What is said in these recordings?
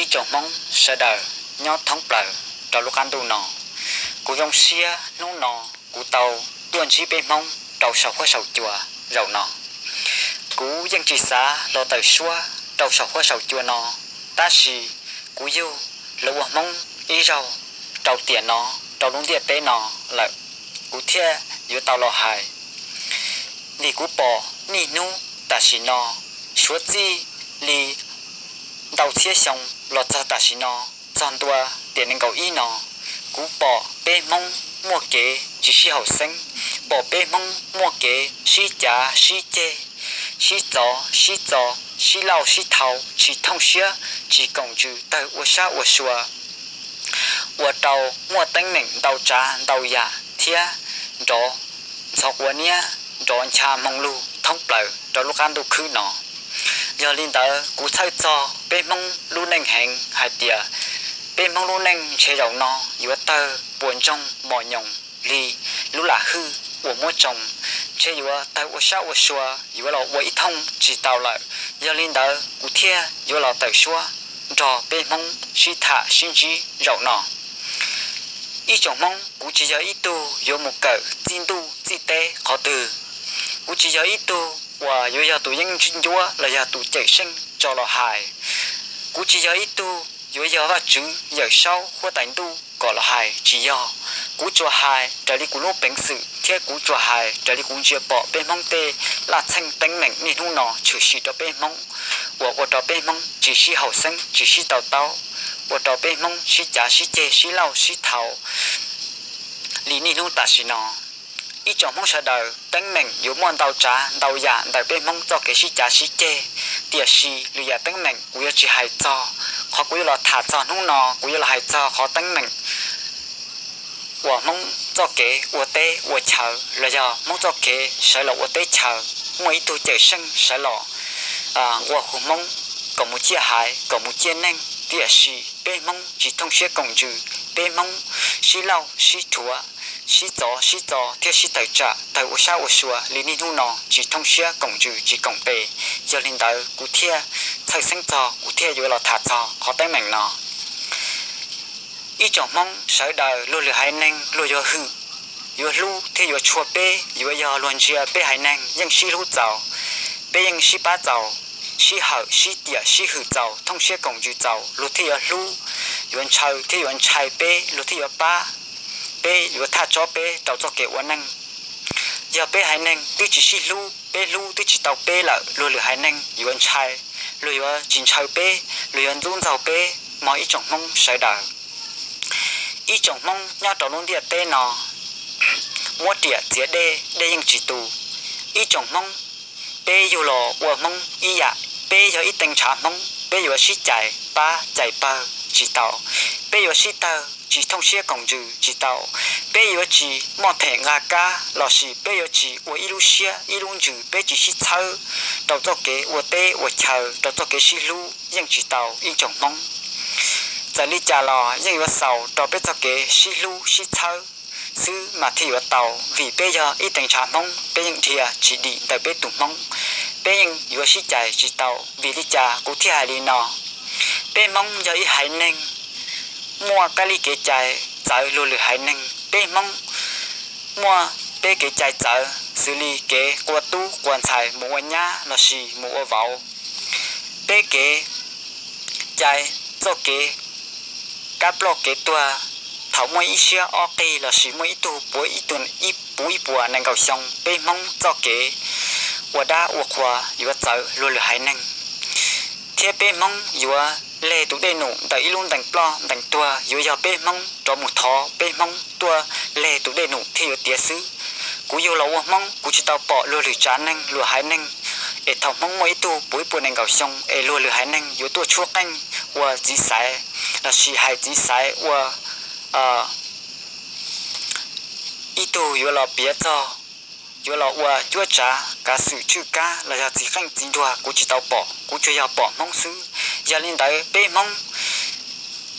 Tsoom Hmoob sawv daws nyob thoob plaws rau lub qab ntuj no, kuv zoo siab hnub no kuv tau tuaj ntsib peb Hmoob rau saum huab saum cua zaum no. Kuv yeej tsis xav los tawm suab rau saum huab saum cua no, tab sis kuv yug los ua Hmoob ib zaug rau tiam no, rau lub ntiaj teb no lawm, kuv thiaj yuav tau los hais. Vim kuv pom niaj hnub tam sim no, suav txij li ntau txhiab xyoo los txog tam sim no, txog ntua tiam nees nkaum ib no, kuv pom peb Hmoob muaj kev tsis sib haum xeeb, pom peb Hmoob muaj kev sib cav sib ceg, sib txov sib txo, sib lauj sib thau, tsis thooj siab tsis koom ntsws, tawg ua sab ua sua, ua rau muaj teeb meem ntau tsav ntau yam thiab nrov ntxhov quav niab, nrov ncha moo lug thoob plaws rau lub qab ntuj khwb no. Yog li ntawd, kuv txhawj txog peb Hmoob lub neej heev hais tias peb Hmoob lub neej ntshe zaum no yuav tawg puas ntsoog mos nyoos li lub lam hwj uas muab tsoo, ntshe yuav tawg ua sab ua sua, yuav los ua ib thooj tsis tau lawm. Yog li ntawd, kuv thiaj yuav los tawm suab nrog peb Hmoob sib tham sib ntsib zaum no. Ib tsoom Hmoob, kuv tsis yog ib tug yuav mus kawm txij ntuj txij teb qhov twg. Kuv tsis yog ib tug uas yuav yog tus yeeb ncuab los yog tus cawm seej tso los hais. Kuv tsis yog ib tug yuav yog Vajtswv Yawmsaub huab tais ntuj kom los hais, tsis yog. Kuv tsuas hais raws li kuv lub peev xwm thiab kuv tsuas hais raws li kuv ntsia pom peb Hmoob tej laj txheej teeb meem niaj hnub no tshwm sim rau peb Hmoob, uas ua rau peb Hmoob tsis sib haum xeeb tsis sib tau taub, ua rau peb Hmoob sib cav sib ceg sib lauj sib thau li niaj hnub tam sim no. Ib tsoom Hmoob sawv daws, teeb meem yuav muaj ntau tsav ntau yam ntawm peb Hmoob txoj kev sib cav sib ceg, tiam sis lwm yam teeb meem kuv yuav tsis hais txog. Qhov kuv yuav los tham txog hnub no, kuv yuav los hais txog qhov teeb meem uas Hmoob txoj kev ua teb ua chaw los yog Hmoob txoj kev sawv los ua teb chaws, muaj ib tug cawm seej sawv los nqua hu Hmoob kom mus ciaj haiv, kom mus ciaj neeg, tiam sis peb Hmoob tsis thooj siab koom ntsws, peb Hmoob sib lauj sib rhuav, sib txov sib txo thiab sib tawm tsam tawg ua sab ua sua li niaj hnub no, tsis thooj siab koom ntsws tsis koom pes. Yog li ntawd, kuv thiaj txhawj xeeb txog, kuv thiaj yuav los tham txog qhov teeb meem no. Ib tsoom Hmoob sawv daws, luag lwm haiv neeg luag yuav hwm, yuav hlub thiab yuav tshua peb, yuav yog luag ntsia peb haiv neeg yeej sib hlub txaus, peb yeej sib pab txaus, sib hawm sib tiam sib hwm txaus, thooj siab koom ntsws txaus, luag thiaj yuav hlub, yuav ntshaw thiab yuav ntshai peb, luag thiaj yuav pab peb, yuav thaj tsob peb rau txoj kev ua neej. Yog peb haiv neeg twb tsis sib hlub, peb hlub twb tsis tau peb lawm, luag lwm haiv neeg yuav ntshai, luag yuav tsis ntshaw peb, luag yuav ntxub ntxaug peb mog ib tsoom Hmoob sawv daws. Ib tsoom Hmoob nyob rau lub ntiaj teb no, muab riam txiav dej, dej yeej tsis tu. Ib tsoom Hmoob, peb yug los ua Hmoob ib yam, peb yog ib teev ntshav Hmoob, peb yuav sib cais pab cais pawg tsis tau, peb yuav sib tawg tsis thooj siab koom ntsws tsis tau, peb yuav tsis muaj them nqa kab lossis peb yuav tsis ua ib lub siab ib lub ntsws, peb tsis sib txhawb rau txoj kev ua teb ua chaw, rau txoj kev sib hlub yeej tsis tau ib tsoom Hmoob. Txawm li cas los yeej yuav xaus rau peb txoj kev sib hlub sib txhawb xwb mas thiaj yuav tau, vim peb yog ib teev ntshav Hmoob, peb yeej dhia tsis dim ntawm peb tus Hmoob, peb yeej yuav sib cais tsis tau. Vim li cas kuv thiaj hais li no? Peb Hmoob yog ib haiv neeg muaj kab li kev cai txawv luag lwm haiv neeg. Peb Hmoob muaj peb kev cai txawv xws li kev qua tub qua ntxhais mus ua nyab lossis mus ua vauv. Peb kev cai, txoj kev kab ploj kev tuag, thaum muaj ib siab ob qig lossis muaj ib tug puv ib puas nees nkaum xyoo, peb Hmoob txoj kev ua dab ua qhua yuav txawv luag lwm haiv neeg. Thiab peb Hmoob yuav leg tus dej num ntawm ib lub ntees ploj ntees tuag, yuav yog peb Hmoob rov mus thov peb Hmoob tuaj leg tus dej num thiaj yuav tiav xwb. Kuv yug los ua Hmoob, kuv tsis tau pom luag lwm tsav neeg luag haiv neeg es thaum Hmoob muaj ib tug puv ib puas nees nkaum xyoo es luag lwm haiv neeg yuav tuaj tshuab qeej ua txiv xaiv lossis hais txiv xaiv ua ib tug yuav los piav txog, yuav los ua cuab tsav kav xwm tswj kab los yog txiv qeej txiv nruas, kuv tsis tau pom, kuv tsuas yog pom Hmoob xwb. Yog li ntawd peb Hmoob,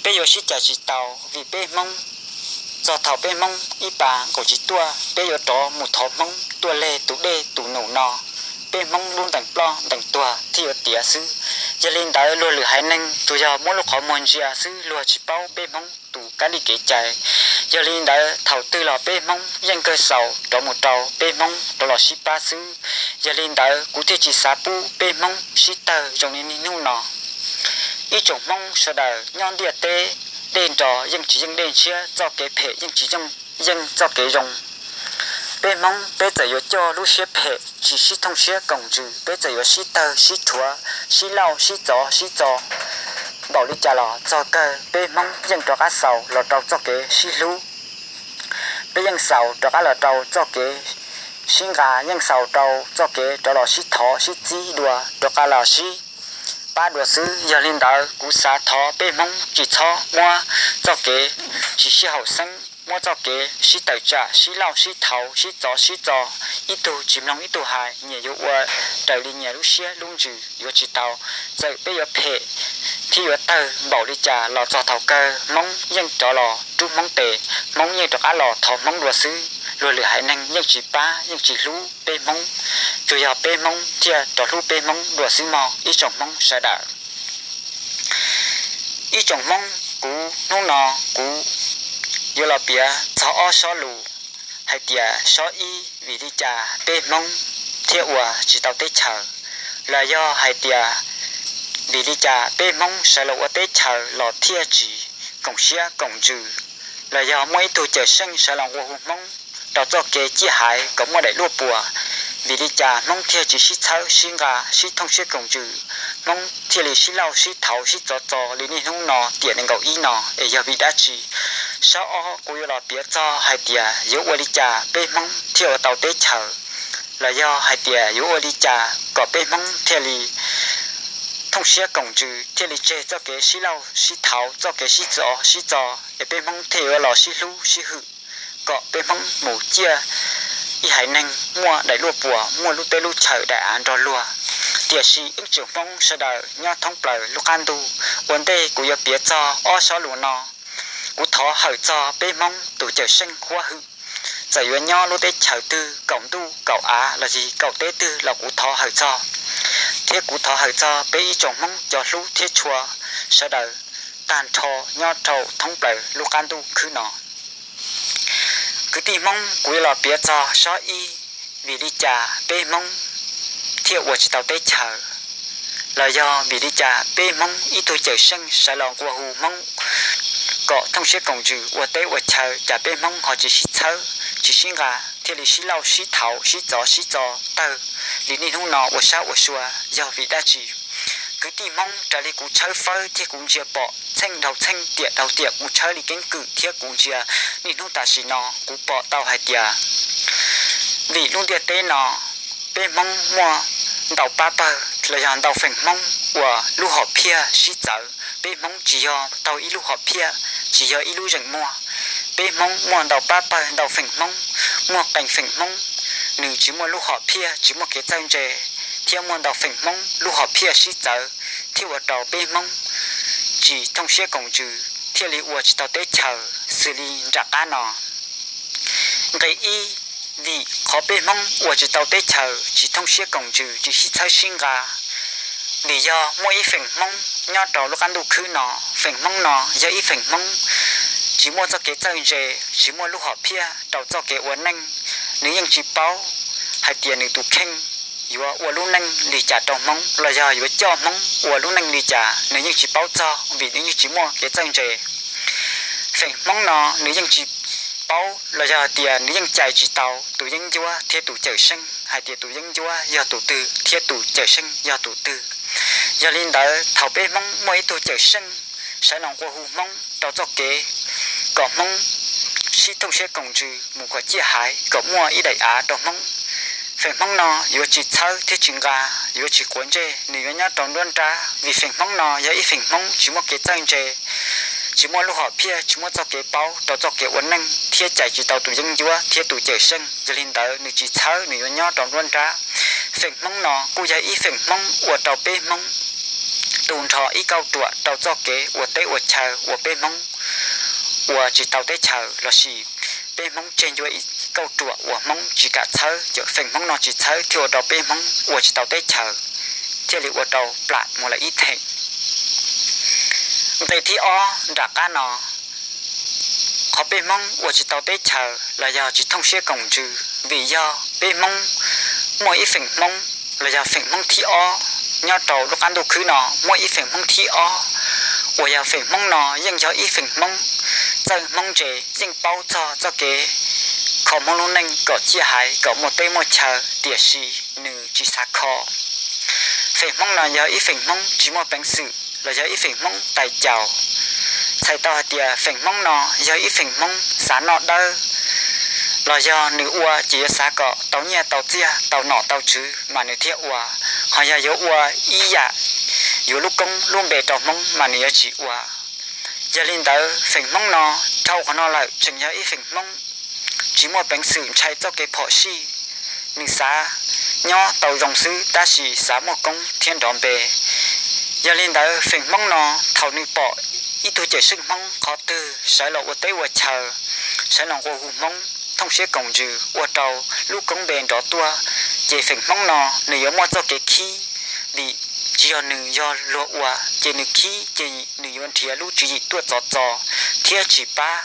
peb yuav sib cais tsis tau, vim peb Hmoob, txog thaum peb Hmoob ib pas nkaum tsis tuaj, peb yuav rov mus thov Hmoob tuaj leg tus dej tus num no, peb Hmoob lub ntees ploj ntees tuag thiaj yuav tiav xwb. Yog li ntawd luag lwm haiv neeg tsuas yog muab lub qhov muag ntsia xwb, luag tsis paub peb Hmoob tus kab li kev cai. Yog li ntawd thaum twg los peb Hmoob yeej kawg xaus rov mus rau peb Hmoob rov los sib pab xwb. Yog li ntawd kuv thiaj tsis xav pub peb Hmoob sib tawg zoo li niaj hnub no. Ib tsoom Hmoob sawv daws nyob ntiaj teb, dej nrog yeej tsis yeej dej ntshiab, txoj kev phem yeej tsis yeej txoj kev zoo. Peb Hmoob peb txawm yuav coj lub siab phem tsis sib thooj siab koom ntsws, peb txawm yuav sib tawg sib rhuav sib lauj sib txov sib txo npaum li cas los txog kawg peb Hmoob yeej rov qab xaus los rau txoj kev sib hlub. Peb yeej xaus rov qab los rau txoj kev sib nqa, yeej xaus rau txoj kev rov los sib thov sib txib dua, rov qab los sib pab dua xwb. Yog li ntawd kuv xav thov peb Hmoob tsis txhob muab txoj kev tsis sib haum xeeb, muab txoj kev sib tawm tsam, sib lauj sib thov, sib txov sib txo, ib tug tsis mloog ib tug hais, nyias yuav ua raws li nyias lub siab lub ntsws yuav tsis tau. Txawm peb yuav phem thiab yuav tawg npaum li cas los txog thaum kawg Hmoob yeej rov los rub Hmoob tes, Hmoob yeej rov qab los thov Hmoob dua xwb. Luag lwm haiv neeg yeej tsis pab yeej tsis hlub peb Hmoob, tsuas yog peb Hmoob thiaj rov hlub peb Hmoob dua xwb mog ib tsoom Hmoob sawv daws. Ib tsoom Hmoob, kuv hnub no kuv yuav los piav txog ob sob lus hais tias sob ib, vim li cas peb Hmoob thiaj ua tsis tau teb chaws, los yog hais tias vim li cas peb Hmoob sawv los ua teb chaws los thiaj tsis koom siab koom ntsws, los yog muaj ib tug cawm seej sawv los nqua hu Hmoob rau txoj kev ciaj haiv kom muaj daim luaj puas. Vim li cas Hmoob thiaj tsis sib txhawb sib nqa sib thooj siab koom ntsws, Hmoob thiaj li sib lauj sib thov sib txov txo li niaj hnub no tiam nees nkaum ib no? Es yog vim dab tsi? Sob ob kuv yuav los piav txog hais tias yuav ua li cas peb Hmoob thiaj ua tau teb chaws, los yog hais tias yuav ua li cas kom peb Hmoob thiaj li thooj siab koom ntsws, thiaj li tseg txoj kev sib lauj sib thov, txoj kev sib txov sib txo, es peb Hmoob thiaj yuav los sib hlub sib hwm, kom peb Hmoob mus ciaj ib haiv neeg muaj daim luaj puas, muaj lub teb lub chaw daim av nrog luag. Tiam sis ib tsoom Hmoob sawv daws nyob thoob plaws lub qab ntuj, ua ntej kuv yuav piav txog ob sob lus no, kuv thov hawm txog peb Hmoob tus cawm seej huab hwm, txawm yuav nyob lub teb chaws twg, kaum ntuj kaum av los yog kaum teb twg los kuv thov hawm txog, thiab kuv thov hawm txog peb ib tsoom Hmoob cov hlub thiab tshua sawv daws tag nrho nyob rau thoob plaws lub qab ntuj khwb no. Kwv tij Hmoob, kuv yuav los piav txog sob ib, vim li cas peb Hmoob thiaj ua tsis tau teb chaws, los yog vim li cas peb Hmoob ib tug cawm seej sawv los nqua hu Hmoob kom thooj siab koom ntsws ua teb ua chaw, cas peb Hmoob ho tsis sib txhawb tsis sib nqa, thiaj li sib lauj sib thov sib txov sib txo tawg li niaj hnub no ua sab ua sua, yog vim dab tsi? Kwv tij Hmoob, raws li kuv tshawb fawb thiab kuv ntsia pom txheej dhau txheej tiam dhau tiam kuv tshawb li keeb kwm thiab kuv ntsia niaj hnub tam sim no kuv pom tau hais tias vim lub ntiaj teb no peb Hmoob muaj ntau pab pawg los yog ntau feem Hmoob uas lub hom phiaj sib txawv. Peb Hmoob tsis yog tau ib lub hom phiaj, tsis yog ib lub zeem muag. Peb Hmoob muaj ntau pab pawg ntau feem Hmoob, muaj qee feem Hmoob nws tsis muaj lub hom phiaj tsis muaj kev txawj ntse, thiab muaj ntau feem Hmoob lub hom phiaj sib txawv thiaj ua rau peb Hmoob tsis thooj siab koom ntsws thiaj li ua tsis tau teb chaws xws li nram qab no. Nqe ib, vim qhov peb Hmoob ua tsis tau teb chaws tsis thooj siab koom ntsws tsis sib txhawb sib nqa, vim yog muaj ib feem Hmoob nyob rau lub qab ntuj khwb no, feem Hmoob no yog ib feem Hmoob tsis muaj txoj kev txawj ntse, tsis muaj lub hom phiaj rau txoj kev ua neej, nws yeej tsis paub hais tias nws tus kheej yuav ua lub neej li cas rau Hmoob los yog yuav coj Hmoob ua lub neej li cas nws yeej tsis paub txog vim nws yeej tsis muaj kev txawj ntse. Feem Hmoob no nws yeej tsis paub los yog hais tias nws yeej cais tsis tau tus yeeb ncuab thiab tus cawm seej hais tias tus yeeb ncuab yog tus twg thiab tus cawm seej yog tus twg. Yog li ntawd thaum peb Hmoob muaj ib tug cawm seej sawv los nqua hu Hmoob rau txoj kev kom Hmoob sib thooj siab koom ntsws mus kom ciaj haiv kom muaj ib daim av rau Hmoob, feem Hmoob no yuav tsis txhawb thiab tsis nqa, yuav tsis quav ntsej, nws yuav nyob rau nruab nrab, vim feem Hmoob no yog ib feem Hmoob tsis muaj kev txawj ntse, tsis muaj lub hom phiaj, tsis muaj txoj kev paub rau txoj kev ua neej thiab cais tsis tau tus yeeb ncuab thiab tus cawm seej. Yog li ntawd nws tsis txhawb, nws yuav nyob rau nruab nrab. Feem Hmoob no kuj yog ib feem Hmoob ua rau peb Hmoob tu nrho ib kauj ruam rau txoj kev ua teb ua chaw uas peb Hmoob ua tsis tau teb chaws lossis peb Hmoob tseg ncua ib kauj ruam uas Hmoob tsis kam txhawb, feem Hmoob no tsis txhawb thiaj ua rau peb Hmoob ua tsis tau teb chaws. thiaj li ua rau plam mus lawm ib theem. Nqe thib ob nram qab no, qhov peb Hmoob ua tsis tau teb chaws los yog tsis thooj siab koom ntsws vim yog peb Hmoob muaj ib feem Hmoob los yog feem Hmoob thib ob nyob rau lub qab ntuj khwb no, muaj ib feem Hmoob thib ob uas yog feem Hmoob no yeej yog ib feem Hmoob txawj Hmoob ntse, yeej paub txog txoj kev kho Hmoob lub neej kom ciaj hais kom muaj teb muaj chaw, tiam sis nws tsis xav kho. Feem Hmoob no yog ib feem Hmoob tsis muaj peev xwm los yog ib feem Hmoob tais caus. Txhais tau hais tias feem Hmoob no yog ib feem Hmoob xav noj dawb, los yog nws ua ces yuav xav kom tau nyiaj tau txiaj tau nom tau tswv mas nws thiaj ua, ho yog yuav ua ib yam yuav lub koob lub npe rau Hmoob mas nws yuav tsis ua. Yog li ntawd feem Hmoob no dhau qhov no lawm tseem yog ib feem Hmoob tsis muaj peev xwm ntshai txoj kev phom sij, nws xav nyob tau zoo xwb tab sis xav muaj koob thiab nrov npe. Yog li ntawd feem Hmoob no thaum nws pom ib tug cawm seej Hmoob qhov twg sawv los ua teb ua chaw, sawv los nqua hu Hmoob thooj siab koom ntsws ua rau lub koob npe nrov tuaj, ces feem Hmoob no nws yuav muaj txoj kev khib, vim tsis yog nws yog luag ua ces nws khib ces nws yuav nrhiav lub tswv yim tuaj txov txo thiab tsis pab,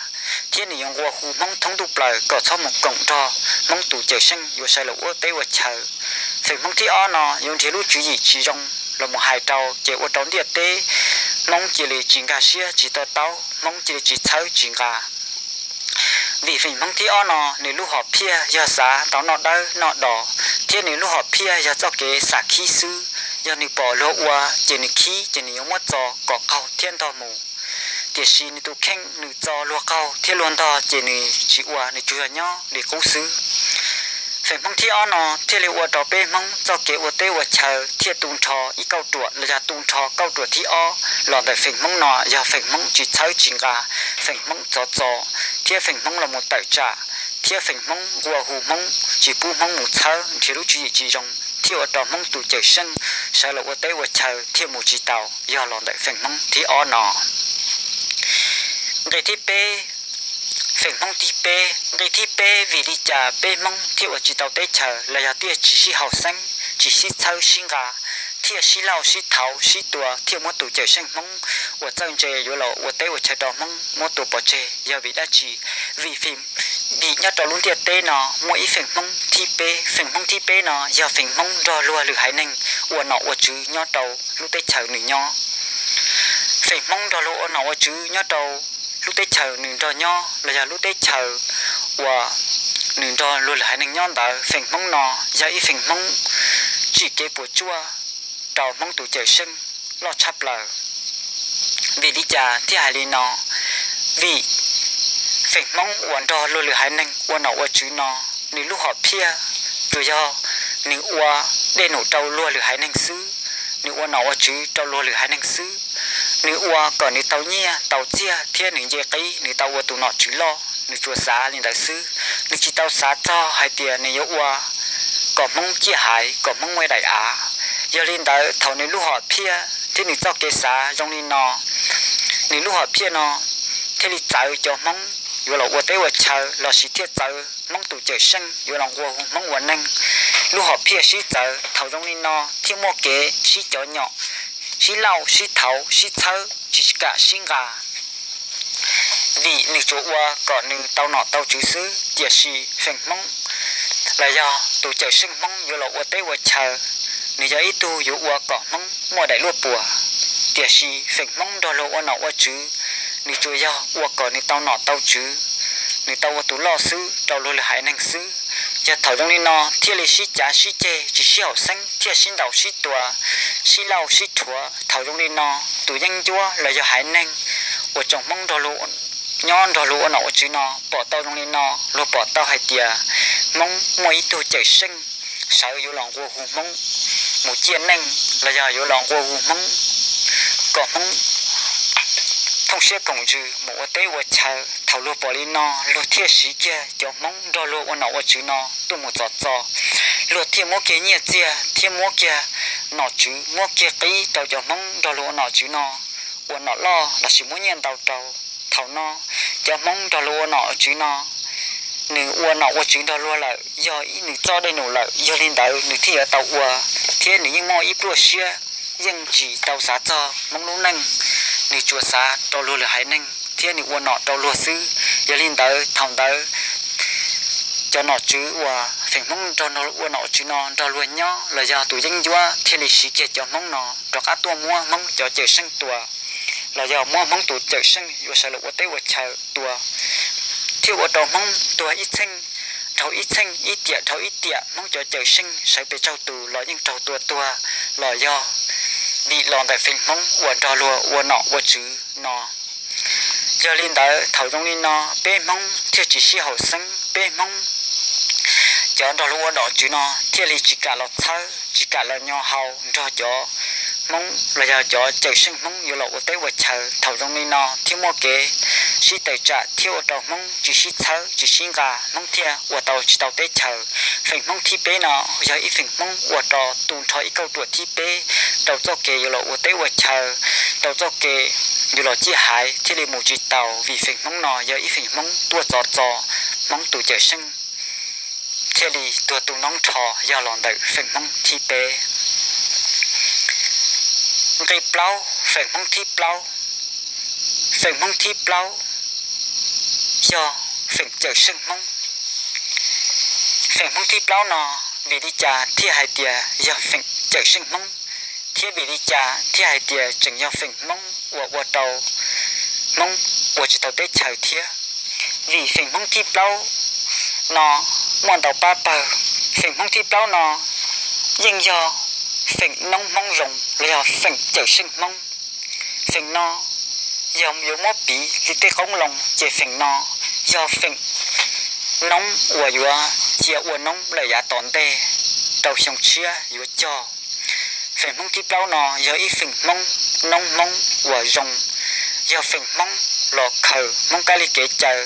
thiab nws yuav nqua hu Hmoob thoob ntuj plaws kom txhob mus koom nrog Hmoob tus cawm seej yuav sawv los ua teb ua chaw. Feem Hmoob thib ob no yuav nrhiav lub tswv yim tsis zoo los mus hais rau ces ua rau ntiaj teb Hmoob cia li tsis nkag siab tsis to taub, Hmoob cia li tsis txhawb tsis nqa. Vim feem Hmoob thib ob no nws lub hom phiaj yog xav tau noj dawb noj do, thiab nws lub hom phiaj yog txoj kev xav khib xwb. Yog nws pom luag ua ces nws khib ces nws yuav muab txo kom qaug thiab ntog mus. Tiam sis nws tus kheej nws txo luag qaug thiab luag ntog ces nws tsis ua, nws tsuas yog nyob li qub xwb. Feem Hmoob thib ob no thiaj li ua rau peb Hmoob txoj kev ua teb ua chaw thiaj tu nrho ib kauj ruam los yog tu nrho kauj ruam thib ob los ntawm feem Hmoob no yog feem Hmoob tsis txhawb tsis nqa, feem Hmoob txov txo, thiab feem Hmoob los mus tawm tsam, thiab feem Hmoob nqua hu Hmoob tsis pub Hmoob mus txhawb nrhiav lub tswv yim tsis zoo thiaj ua rau Hmoob tus cawm seej sawv los ua teb ua chaw thiaj mus tsis tau, yog los ntawm feem Hmoob thib ob no. Nqe thib peb, feem Hmoob thib peb, nqe thib peb vim li cas peb Hmoob thiaj ua tsis tau teb chaws los yog thiaj tsis sib haum xeeb, tsis sib txhawb sib nqa, thiaj sib lauj sib thauv sib tua thiaj muab tus cawm seej Hmoob uas txawj ntse yuav los ua teb ua chaw rau Hmoob muab tua pov tseg yog vim dab tsi? Vim, vim nyob rau lub ntiaj teb no muaj ib feem Hmoob thib peb, feem Hmoob thib peb no yog feem Hmoob nrog luag lwm haiv neeg ua nom ua tswv nyob rau lub teb chaws nws nyob. Feem Hmoob nrog luag ua nom ua tswv nyob rau lub teb chaws nws nrog nyob los yog lub teb chaws uas nws nrog luag lwm haiv neeg nyob ntawd, feem Hmoob no yog ib feem Hmoob tsim kev puas tsuaj rau Hmoob tus cawm seej loj tshaj plaws. Vim li cas thiaj hais li no? Vim feem Hmoob uas nrog luag lwm haiv neeg ua nom ua tswv no, nws lub hom phiaj tsuas yog nws ua dej num rau luag lwm haiv neeg xwb, nws ua nom ua tswv rau luag lwm haiv neeg xwb, nws ua kom nws tau nyiaj tau txiaj thiab nws nce qib nws tau ua tus nom tswv loj, nws tsuas xav li ntawd xwb, nws tsis tau xav txog hais tias nws yuav ua kom Hmoob ciaj haiv kom Hmoob muaj daim av. Yog li ntawd thaum nws lub hom phiaj thiab nws txoj kev xav zoo li no, nws lub hom phiaj no thiaj li txawv cov Hmoob yuav los ua teb ua chaw lossis thiaj txawv Hmoob tus cawm seej yuav los nqua hu Hmoob ua neeg. Lub hom phiaj sib txawv thaum zoo li no thiaj muaj kev sib cov nyom, sib lauj sib thauv sib txhawb tsis kam sib nqa. Vim nws tsuas ua kom nws tau nom tau tswv xwb, tiam sis feem Hmoob los yog tus cawm seej Hmoob yuav los ua teb ua chaw, nws yog ib tug yuav ua kom Hmoob muaj daim luaj puas. Tiam sis feem Hmoob nrog luag ua nom ua tswv, nws tsuas yog ua kom nws tau nom tau tswv, nws tau ua tus loj xwb rau luag lwm haiv neeg xwb. Yog thaum zoo li no thiaj li sib cav sib ceg tsis sib haum xeeb thiaj sib ntaus sib tua, sib lauj sib rhuav. Thaum zoo li no tus yeeb ncuab los yog haiv neeg uas tsoom Hmoob nrog luag nyob nrog luag ua nom ua tswv no pom tau zoo li no, luag pom tau hais tias Hmoob muaj ib tug cawm seej sawv yuav los nqua hu Hmoob mus ciaj neej los yog yuav los nqua hu Hmoob kom Hmoob thooj siab koom ntsws mus ua teb ua chaw. Thaum luag pom li no luag thiaj siv kiag cov Hmoob nrog luag ua nom ua tswv no tuaj mus txov txo, luag thiaj muab kiag nyiaj txiag thiab muab kiag nom tswv muab kiag qib rau cov Hmoob nrog luag ua nom tswv no ua nom loj lossis muab nyiaj ntau rau. Thaum no cov Hmoob nrog luag ua nom ua tswv no nws ua nom ua tswv nrog luag lawm, yog nws txoj dej num lawm, yog li ntawd nws thiaj yuav tau ua, thiab nws yeej muaj ib pluaj siab, yeej tsis tau xav txog Hmoob lub neej, nws tsuas xav rau luag lwm haiv neeg thiab nws ua nom rau luag xwb. Yog li ntawd thaum ntawd cov nom tswv uas feem Hmoob nrog ua nom tswv no nrog luag nyob los yog tus yeeb ncuab thiaj li siv kiag cov Hmoob no rov qab tuaj muab Hmoob cov cawm seej tua, los yog muab Hmoob tus cawm seej yuav sawv los ua teb ua chaw tua, thiaj ua rau Hmoob tuag ib txheej dhau ib txheej, ib tiam dhau ib tiam, Hmoob cov cawm seej sawv pes tsawg tus los yeej raug tua tuag los yog vim los ntawm feem Hmoob uas nrog luag ua nom ua tswv no. Yog li ntawd thaum zoo li no peb Hmoob thiaj tsis sib haum xeeb, peb Hmoob cov nrog luag ua nom tswv no thiaj li tsis kam los txhawb, tsis kam los nyo hau nrog cov Hmoob los yog cov cawm seej Hmoob yuav los ua teb ua chaw. Thaum zoo li no thiaj muaj kev sib tawm tsam thiab ua rau Hmoob tsis sib txhawb tsis sib nqa, Hmoob thiaj ua tau tsis tau teb chaws. Feem Hmoob thib peb no yog ib feem Hmoob ua rau tu nrho ib kauj ruam thib peb rau txoj kev yuav los ua teb ua chaw, rau txoj kev yuav los ciaj haiv thiaj li mus tsis taus, vim feem Hmoob no yog ib feem Hmoob tuaj txov txo Hmoob tus cawm seej, thiaj li tuag tu noob nrho, yog los ntawm feem Hmoob thib peb. Nqe plaub, feem Hmoob thib plaub. Feem Hmoob thib plaub yog feem cawm seej Hmoob. Feem Hmoob thib plaub no, vim li cas thiaj hais tias yog feem cawm seej Hmoob, thiab vim li cas thiaj hais tias tseem yog feem Hmoob uas ua rau Hmoob ua tsis tau teb chaws thiab? Vim feem Hmoob thib plaub no muaj ntau pab pawg. Feem Hmoob thib plaub no yeej yog feem noob Hmoob zoo los yog feem cawm seej Hmoob. Feem no yog yuav muab piv li tej qoob loo ces feem no yog feem noob uas yuav cia ua noob lawm yav tom ntej rau xyoo tshiab yuav cog. Feem Hmoob thib plaub no yog ib feem Hmoob, noob Hmoob uas zoo, yog feem Hmoob los khaws Hmoob kab li kev cai,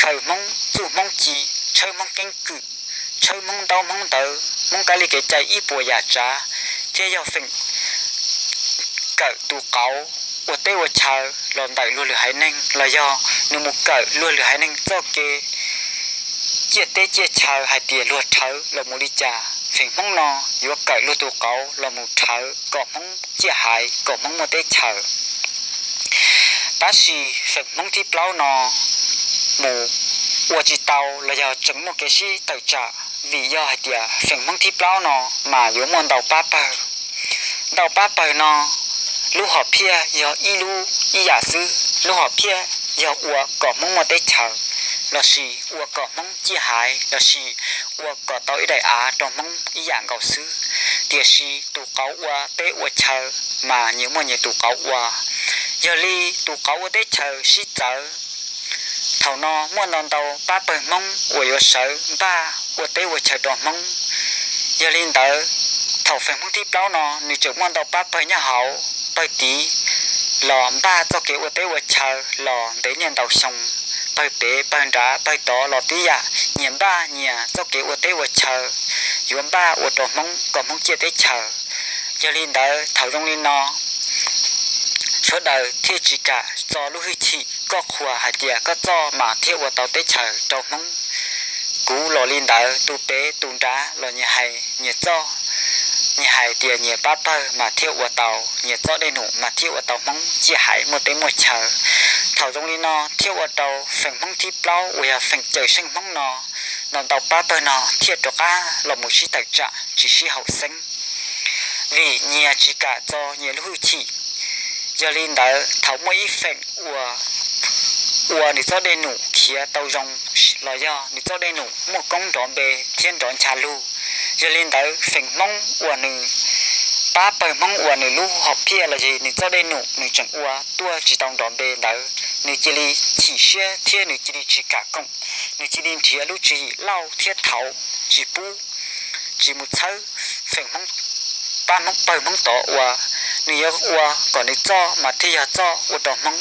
khaws Hmoob txuj Hmoob ci, tshawb Hmoob keeb kwm, tshawb Hmoob ntaub Hmoob ntawv, Hmoob kab li kev cai ib puas yam tsav, thiab yog feem kawm tus qauv ua teb ua chaw los ntawm luag lwm haiv neeg, los yog nws mus kawm luag lwm haiv neeg txoj kev ciaj teb ciaj chaw hais tias luag rhawv los mus li cas, feem Hmoob no yuav kawm luag tus qauv los mus rhawv kom Hmoob ciaj haiv, kom Hmoob muaj teb chaws. Tab sis feem Hmoob thib plaub no mus ua tsis tau los yog tseem muaj kev sib tawm tsam, vim yog hais tias feem Hmoob thib plaub no mas yuav muaj ntau pab pawg. Ntau pab pawg no lub hom phiaj yog ib lub ib yam xwb, lub hom phiaj yog ua kom Hmoob muaj teb chaws, lossis ua kom Hmoob ciaj haiv, lossis ua kom tau ib daim av rau Hmoob ib yam nkaus xwb. Tiam sis tus qauv ua teb ua chaw mas nyias muaj nyias tus qauv ua. Yog li tus qauv ua teb chaws sib txawv. Thaum no muaj ntau ntau pab pawg Hmoob uas yuav sawv npaj ua teb ua chaw rau Hmoob. Yog li ntawd, thaum feem Hmoob thib plaub no nws tseem muaj ntau pab pawg nyob hauv, pawg tid los npaj txoj kev ua teb ua chaw los ntev niaj ntau xyoo, pawg pem pawg nrad pawg tod los tib yam, nyias npaj nyias txoj kev ua teb ua chaw, yuav npaj ua rau Hmoob kom Hmoob ciaj teb chaws. Yog li ntawd thaum zoo li no, sawv daws thiaj tsis kam txo lub hwj chim koj qhuas hais tias koj txoj mas thiaj ua tau teb chaws rau Hmoob. Kuv los li ntawd, tus pem tus nrad los nyias hais nyias txoj, nyias hais tias nyias pab pawg mas thiaj ua tau, nyias txoj dej num mas thiaj ua tau Hmoob ciaj haiv muaj teb muaj chaw. Thaum zoo li no thiaj ua rau feem Hmoob thib plaub uas yog feem cawm seej Hmoob no, ntau ntau pab pawg no thiaj rov qab los mus sib tawm tsam tsis sib haum xeeb, vim nyias tsis kam txo nyias lub hwj chim. Yog li ntawd thaum muaj ib feem uas ua nws txoj dej num khiav tau zoo los yog nws txoj dej num muaj koob nrov npe thiab nrov ncha lug, yog li ntawd feem Hmoob uas nws, pab pawg Hmoob uas nws lub hom phiaj los yog nws txoj dej num nws tseem ua tuaj tsis tau nrov npe ntawd, nws cia li chim siab thiab nws cia li tsis kam koom, nws cia li nrhiav lub tswv yim lauj thiab thauv tsis pub, tsis mus txhawb feem Hmoob, pab Hmoob pawg Hmoob tod ua. Nws yuav ua kom nws txoj mas thiaj yog txoj ua rau Hmoob,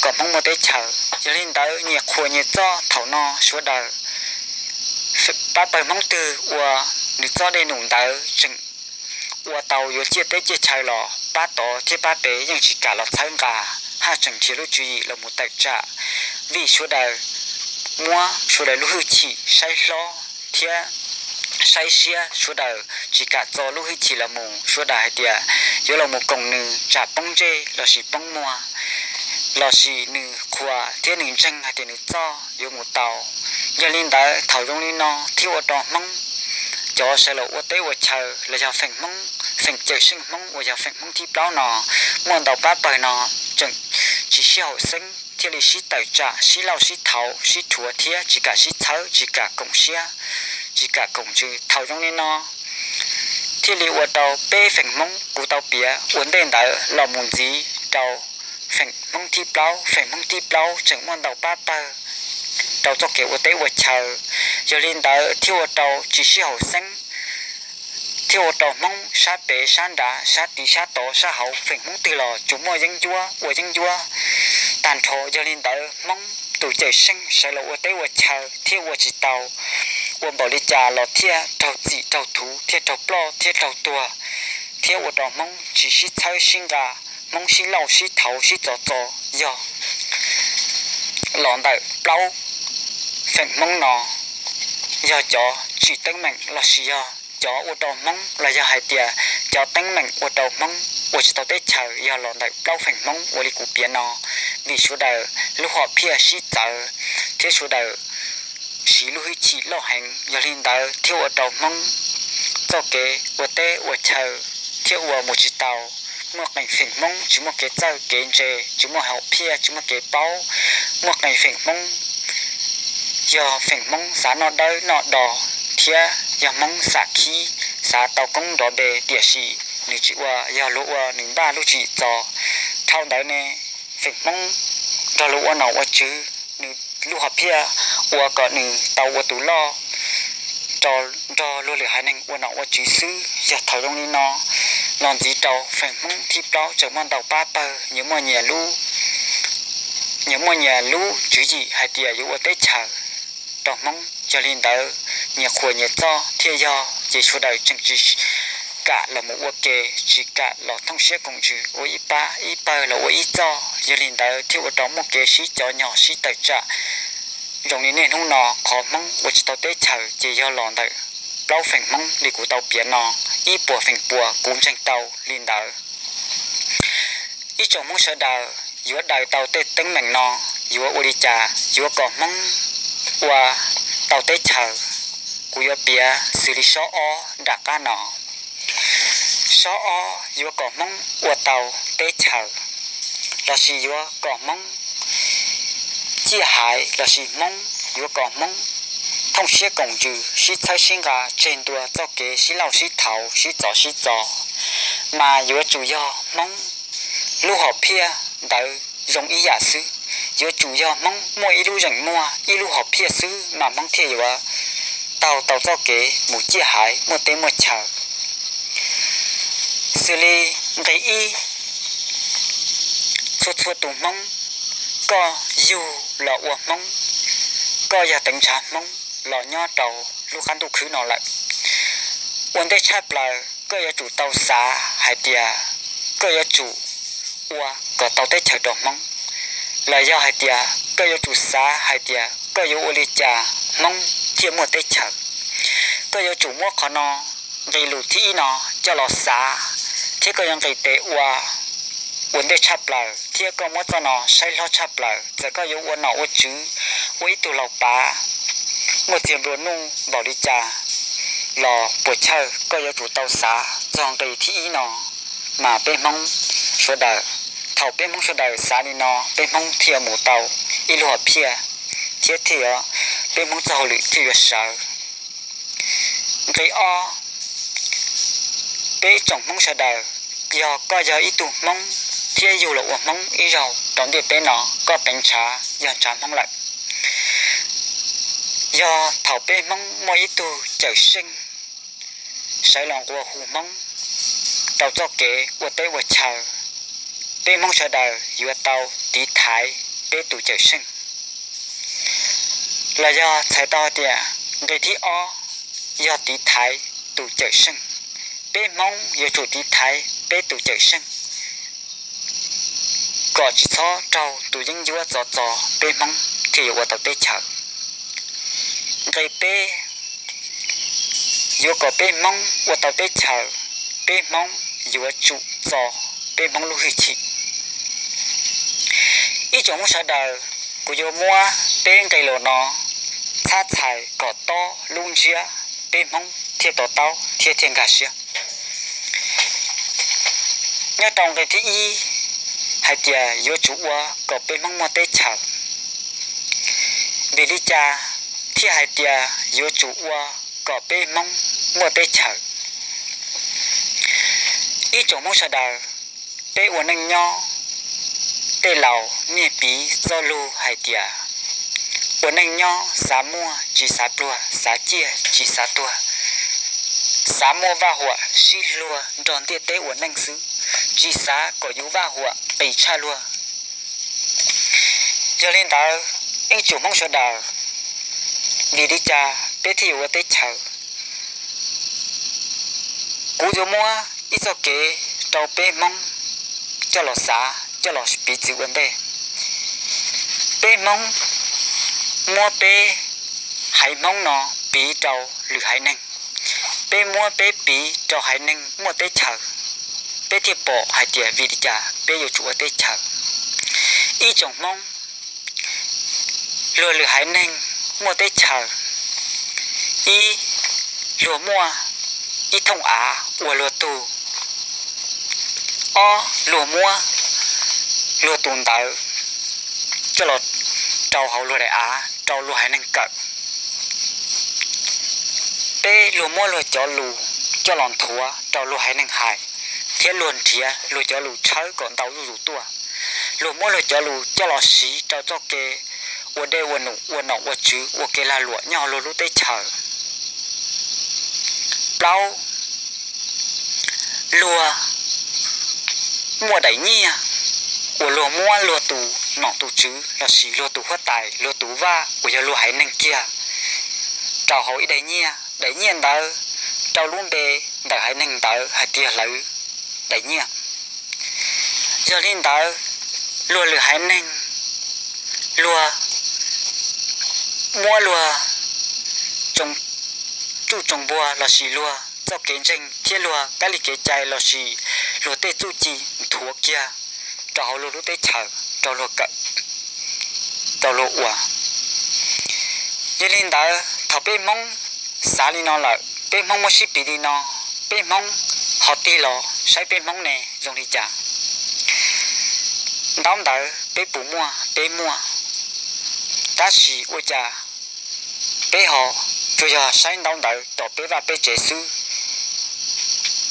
kom Hmoob muaj teb chaws. Yog li ntawd nyias qhuas nyias txoj thaum no sawv daws, pab pawg Hmoob twg ua nws txoj dej num ntawd tseem ua tau yuav ciaj teb ciaj chaw los pab tod thiab pab pem yeej tsis kam los txhawb nqa, haj tseem nrhiav lub tswv yim los mus tawm tsam, vim sawv daws muab sawv daws lub hwj chim saib hlob thiab saib siab, sawv daws tsis kam txo lub hwj chim los mus, sawv daws hais tias yuav los mus koom nws tsam poob ntsej lossis poob muag, lossis nws qhuas thiab nws ntseeg hais tias nws txoj yuav mus tau. Yog li ntawd thaum zoo li no thiaj ua rau Hmoob cov sawv los ua teb ua chaw los yog feem Hmoob, feem Cawm Seej Hmoob uas yog feem Hmoob thib plaub no muaj ntau pab pawg no tseem tsis sib haum xeeb thiaj li sib tawm tsam sib lauj sib thauv sib rhuav thiab tsis kam sib txhawb tsis kam koom siab, tsis kam koom ntsws. Thaum zoo li no thiaj li ua rau peb feem Hmoob kuv tau piav ua ntej ntawd los mus ntxiv rau feem Hmoob thib plaub. Feem Hmoob thib plaub tseem muaj ntau pab pawg rau txoj kev ua teb ua chaw, yog li ntawd thiaj ua rau tsis sib haum xeeb, thiaj ua rau Hmoob sab pem sab nrad sab tid sab tod sab hauv feem Hmoob twg los tsuas muaj yeeb ncuab ua yeeb ncuab tag nrho. Yog li ntawd Hmoob tus Cawm Seej sawv los ua teb ua chaw thiaj ua tsis tau, ua npaum li cas los thiaj raug txim raug thuv thiaj raug ploj thiaj raug tuag, thiab ua rau Hmoob tsis sib txhawb sib nqa, Hmoob sib lauj sib thauv sib txov txo. Yog los ntawm plaub feem Hmoob no yog cov tsim teeb meem lossis yog cov ua rau Hmoob los yog hais tias cov teeb meem ua rau Hmoob ua tsis tau teb chaws yog los ntawm plaub feem Hmoob ua li kuv piav no, vim sawv daws lub hom phiaj sib txawv thiab sawv daws siv lub hwj chim loj heev. Yog li ntawd thiaj ua rau Hmoob txoj kev ua teb ua chaw thiaj ua mus tsis tau, muaj qee feem Hmoob tsis muaj kev txawj kev ntse, tsis muaj hom phiaj tsis muaj kev paub, muaj qee feem Hmoob yog feem Hmoob xav noj dawb noj do thiab yog Hmoob xav khib xav tau koob nrov npe tiam sis nws tsis ua, yog luag ua nws npaj lub tswv yim txo. Dhau ntawd ne feem Hmoob nrog luag ua nom ua tswv, nws lub hom phiaj ua kom nws tau ua tus loj rau nrog luag lwm haiv neeg ua nom ua tswv xwb. Yog thaum zoo li no los ntxiv rau feem Hmoob thib plaub tseem muaj ntau pab pawg nyias muaj nyias lub, nyias muaj nyias lub tswv yim hais tias yuav ua teb chaws rau Hmoob. Yog li ntawd nyias qhuas nyias txoj thiaj yog ces sawv daws tseem tsis kam los mus ua ke, tsis kam los thooj siab koom ntsws ua ib pab ib pawg los ua ib txoj. Yog li ntawd thiaj ua rau muaj kev sib cov nyog sib tawm tsam zoo li niaj hnub no. Qhov Hmoob ua tsis tau teb chaws ces yog los ntawm plaub feem Hmoob li kuv tau piav no, ib puas feem pua kuv ntseeg tau li ntawd. Ib tsoom Hmoob sawv daws yuav daws tau tej teeb meem no yuav ua li cas yuav kom Hmoob ua tau teb chaws? Kuv yuav piav xws li sob ob nram qab no. Sob ob yuav kom Hmoob ua tau teb chaws lossis yuav kom Hmoob ciaj haiv lossis Hmoob yuav kom Hmoob thooj siab koom ntsws sib txhawb sib nqa tseg ntua txoj kev sib lauj sib thauv sib txov sib txo, mas yuav tsum yog Hmoob lub hom phiaj ntawd zoo ib yam xwb. Yuav tsum yog Hmoob muaj ib lub zeem muag ib lub hom phiaj xwb mas Hmoob thiaj yuav taug tau txoj kev mus ciaj haiv muaj teb muaj chaw. Xws li nqe ib, txhua txhua tus Hmoob, koj yug los ua Hmoob, koj yog teev ntshav Hmoob los nyob rau lub qab ntuj khwb no lawm. Ua ntej tshaj plaws koj yuav tsum tau xav hais tias koj yuav tsum ua kom tau teb chaws rau Hmoob, los yog hais tias koj yuav tsum xav hais tias koj yuav ua li cas Hmoob thiaj muaj teb chaws. Koj yuav tsum muab qhov no, nqe lus thib ib no coj los xav, thiab koj yuav nqis tes ua ua ntej tshaj plaws thiab koj muab txoj no saib hlob tshaj plaws. Txawm koj yuav ua nom ua tswv, ua ib tug laus pav muaj txiag nplua nuj npaum li cas los puas chawj, koj yuav tsum tau xav txog nqe thib ib no. Mas peb Hmoob sawv daws, thaum peb Hmoob sawv daws xav li no peb Hmoob thiaj mus tau ib lub hom phiaj, thiab thiaj yuav, peb Hmoob txoj hauj lwm thiaj yuav sawv. Nqe ob, peb tsoom Hmoob sawv daws, yog koj yog ib tug Hmoob thiab yug los ua Hmoob ib zaug rau ntiaj teb no, koj teev ntshav yog ntshav Hmoob lawm. Yog thaum peb Hmoob muaj ib tug cawm seej sawv los nqua hu Hmoob rau txoj kev ua teb ua chaw, peb Hmoob sawv daws yuav tau tiv thaiv peb tus cawm seej. Los yog txhais tau hais tias nqe thib ob yog tiv thaiv tus cawm seej. Peb Hmoob yuav tsum tiv thaiv peb tus cawm seej kom tsis txhob raug tus yeeb ncuab txov txo peb Hmoob thiaj yuav ua tau teb chaws. nqe peb yuav kom peb Hmoob ua tau teb chaws, peb Hmoob yuav tsum txo peb Hmoob lub hwj chim. Ib tsoom Hmoob sawv daws, kuv yuav muab peb nqe lus no txhab txhais kom tob lub ntsiab peb Hmoob thiaj to taub thiab thiaj nkag siab. Nyob rau nqe thib ib hais tias yuav tsum ua kom peb Hmoob muaj teb chaws. Vim li cas thiaj hais tias yuav tsum ua kom peb Hmoob muaj teb chaws? Ib tsoom Hmoob sawv daws, peb ua neej nyob, tej laus niaj piv txoj lug hais tias ua neej nyob xav muaj tsis xav pluag, xav ciaj tsis xav tuag, xav muaj vaj huam sib luag nrog ntiaj teb ua neej xwb, tsis xav kom yus vaj huam qis tshaj luag. Yog li ntawd, ib tsoom Hmoob sawv daws, vim li cas peb thiaj yuav ua teb chaws? Kuv yuav muab ib txoj kev rau peb Hmoob coj los xav, coj los piv txwv ua ntej. Peb Hmoob muab peb haiv Hmoob no piv rau lwm haiv neeg. Peb muab peb piv rau haiv neeg muaj teb chaws, peb thiaj pom hais tias vim li cas peb yuav tsum ua teb chaws. Ib tsoom Hmoob, luag lwm haiv neeg muaj teb chaws, ib, luag muaj ib thooj av ua luag tug. Ob, luag muab luag tus ntawv coj los rau hauv luag daim av rau luag haiv neeg kawm. Peb, luag muab luag cov lus coj los nthuav rau luag haiv neeg hais, thiab luag nrhiav luag cov lus tshawb kom ntau zuj zus tuaj. Luag muab luag cov lus coj los siv rau txoj kev ua dej ua num, ua nom ua tswv, ua kev lag luam nyob hauv luag lub teb chaws. Plaub, luag muaj daim nyiaj uas luag muab luag tus nom tus tswv lossis luag tus huab tais, luag tus vaj uas yog luag haiv neeg kiag rau hauv ib daim nyiaj. Daim nyiaj ntawd rau lub npe ntawm haiv neeg ntawd hais tias lawv daim nyiaj. Yog li ntawd, luag lwm haiv neeg, luag muab luag tsuj tsoom npuag lossis luag txoj kev ntseeg thiab luag kab li kev cai lossis luag tej txuj ci nthuav kiag rau hauv luag lub teb chaws rau luag kawm, rau luag ua. Yog li ntawd, thaum peb Hmoob xav li no lawm, peb Hmoob muab sib piv li no, peb Hmoob ho tig los saib peb Hmoob ne zoo li cas? Ntaub ntawv peb puas muaj? Peb muaj. Tab sis ua cas peb ho tsuas yog saib ntaub ntawv tom peb vaj peb tsev xwb,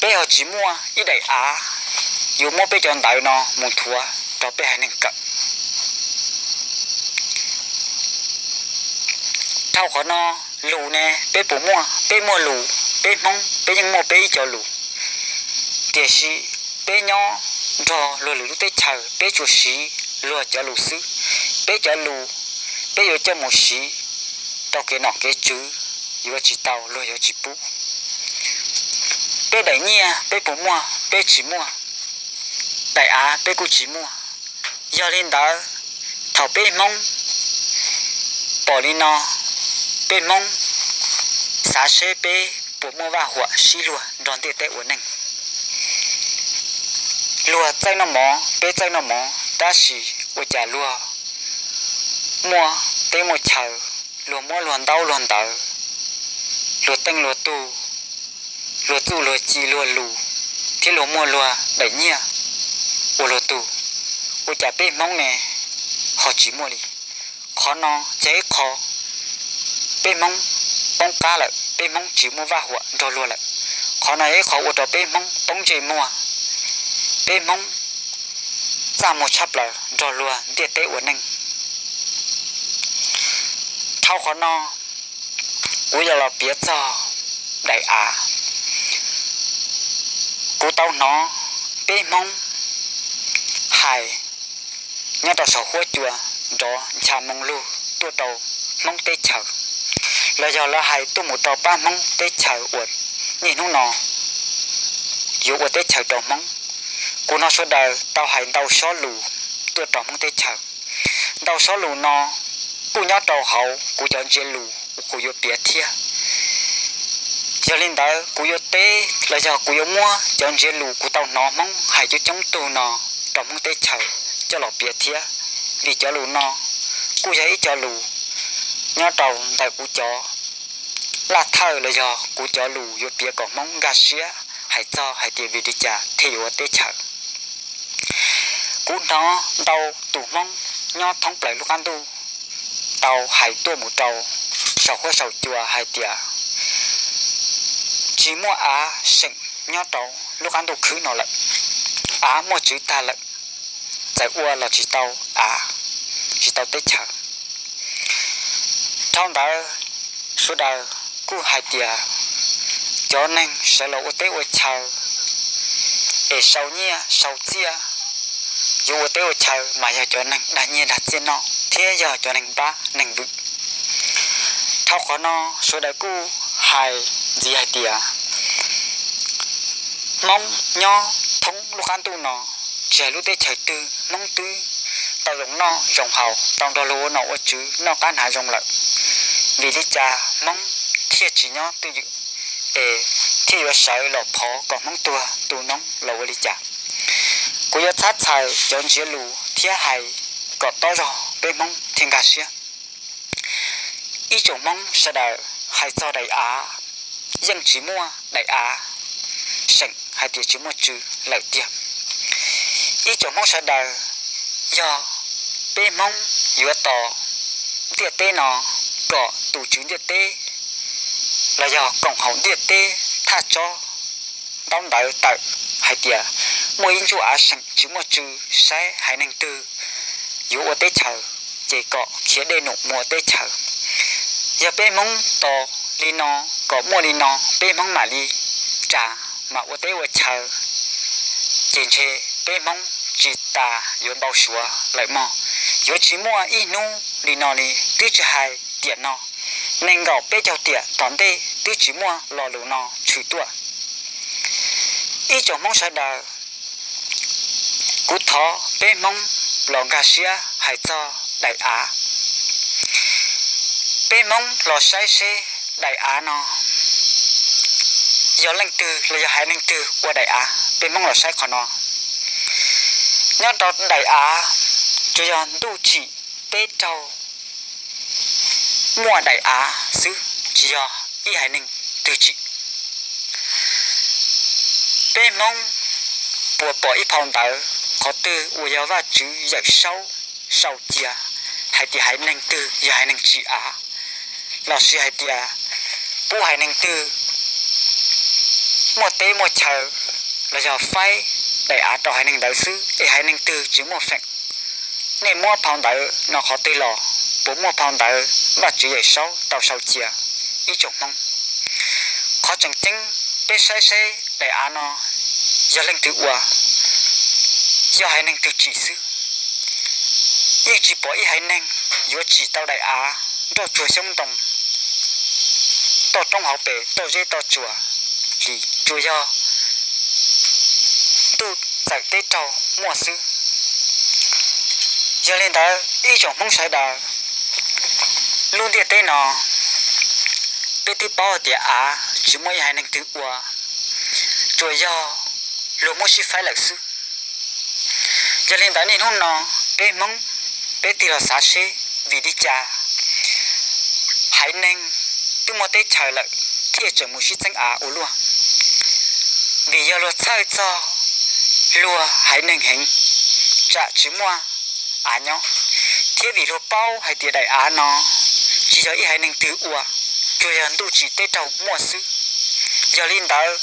peb ho tsis muaj ib daim av yuav muab peb cov ntawv no mus nthuav rau peb haiv neeg kawm? Dhau qhov no, lus ne peb puas muaj? Peb muaj lus, peb Hmoob peb yeej muaj peb ib co lus, tiam sis peb nyob nrog luag lwm lub teb chaws peb tsuas siv luag cov lus xwb. Peb cov lus peb yuav coj mus siv rau kev nom kev tswv yuav tsis tau, luag yuav tsis pub. Peb daim nyiaj peb puas muaj? Peb tsis muaj. Daim av peb kuj tsis muaj. Yog li ntawd, thaum peb Hmoob pom li no, peb Hmoob xav seb peb puas muaj vaj huam sib luag nrog ntiaj teb ua neej. Luag txawj noj mov, peb txawj noj mov, tab sis ua cas luag muaj teb muaj chaw, luag muab luag ntaub luag ntawv, luag teej luag tug, luag txuj luag ci luag lus, thiab luag muaj luag daim nyiaj ua luag tug, ua cas peb Hmoob ne ho tsis muaj li? Qhov no ces ib qho peb Hmoob poob qab lawm, peb Hmoob tsis muaj vaj huam nrog luag lawm. Qhov no yog ib qho ua rau peb Hmoob poob ntsej muag, peb Hmoob txaj muag tshaj plaws nrog luag ntiaj teb ua neej. Dhau qhov no, kuv yuav los piav txog daim av. Kuv tau hnov peb Hmoob hais nyob rau saum huab cua nrov ncha moo lug tuaj rau Hmoob teb chaws, los yog lawv hais tuaj mus rau pab Hmoob teb chaws uas niaj hnub no yuav ua teb chaws rau Hmoob. Kuv hnov sawv daws tau hais ntau sob lus tuaj rau Hmoob teb chaws. Ntau sob lus no kuj nyob rau hauv kuv cov ntsiab lus kuv yuav piav thiab. Yog li ntawd kuv yuav teb los yog kuv yuav muab cov ntsiav lus kuv tau hnov Hmoob hais coob coob tug no rau Hmoob teb chaws coj los piav thiab, vim cov lus no kuj yog ib co lus nyob rau ntawm kuv cov laj thawj los yog kuv cov lus yuav piav kom Hmoob nkag siab hais txog hais tias vim li cas thiaj yuav ua teb chaws. Kuv hnov ntau tus Hmoob nyob thoob plaws lub qab ntuj tau hais tuaj mus rau saum huab saum cua hais tias tsis muaj av seem nyob rau lub qab ntuj khwb no lawm, av muaj tswv tag lawm, txawm ua los tsis tau av, tsis tau teb chaws. Dhau ntawd sawv daws kuj hais tias cov neeg sawv los ua teb ua chaw es sau nyiaj sau txiaj yuav ua teb ua chaw mas yog cov neeg dag nyiaj dag txiaj noj thiab yog cov neeg npab neeg vwm. Dhau qhov no sawv daws kuj hais ntxiv hais tias Hmoob nyob thoob lub qab ntuj no, tsis hais lub teb chaws twg Hmoob twb tau zoo noj zoo haus, tau nrog luag ua nom ua tswv noj qab hnav zoo lawm. Vim li cas Hmoob thiaj tsis nyob twj ywm es thiaj yuav sawv los phov kom Hmoob tuag tu noob los ua li cas? Kuv yuav txhab txhais cov ntsiav lus thiab hais kom tob zog peb Hmoob thiaj nkag siab. Ib tsoom Hmoob sawv daws hais txog daim av, yeej tsis muaj daim av seem hais tias tsis muaj tswv lawm tiag. Ib tsoom Hmoob sawv daws, yog peb Hmoob yuav tos ntiaj teb no kom tus tswv ntiaj teb los yog koom haum ntiaj teb thaj tsob ntaub ntawv tawm hais tias muaj ib ntsuj av seem tsis muaj tswv, saib haiv neeg twg yuav ua teb chaws ces kom khiav dej num mus ua teb chaws. Yog peb Hmoob tos li no kom muaj li no peb Hmoob mam li ras mam ua teb ua chaw, ces ntshe peb Hmoob tsis tas yuav npau suav lawm mog. Yuav tsis muaj ib hnub li no li, twb tsis hais tiam no, nees nkaum peb caug tiam tom ntej twb tsis muaj lo lus no tshwm tuaj. Ib tsoom Hmoob sawv daws, kuv thov peb Hmoob los nkag siab hais txog daim av. Peb Hmoob los saib seb daim av no yog leej twg los yog haiv neeg twg ua daim av, peb Hmoob los saib qhov no. Nyob rau daim av tsuas yog ntuj tsim teb raug muaj daim av xwb, tsis yog ib haiv neeg twg tsim. Peb Hmoob puas pom ib phau ntawv qhov twg uas yog Vajtswv Yawm Saub sau cia hais tias haiv neeg twg yog haiv neeg tsim av, lossis hais tias pub haiv neeg twg muaj teb muaj chaw los yog faib daim av rau haiv neeg ntawd xwb es haiv neeg twg tsis muaj feem? Nej muab phau ntawv no qhov twg los? Puas muaj phau ntawv Vajtswv Yawm Saub tau sau cia? Ib tsoom Hmoob, qhov tseem ceeb peb saib seb daim av no yog leej twg ua, yog haiv neeg twg tsim xwb. Yeej tsis pom ib haiv neeg yuav tsim tau daim av nroj tsuag xyoob ntoo, toj roob hauv pes toj zeb toj tsua li, tsuas yog ntuj txawm teb raug muaj xwb. Yog li ntawd ib tsoom Hmoob sawv daws, lub ntiaj teb no peb twb paub tias av tsis muaj ib haiv neeg twg ua, tsuas yog luag muab sib faib lawm xwb. Yog li ntawd niaj hnub no peb Hmoob, peb tig los xav seb vim li cas haiv neeg twb muaj teb chaws lawm thiaj tseem mus sib txeeb av ua luaj? Vim yog luag txhawj txog luag haiv neeg heev, tsam tsis muaj av nyob, thiab vim luag paub hais tias daim av no tsis yog ib haiv neeg twg ua, tsuas yog ntuj tsim teb raug muaj xwb. Yog li ntawd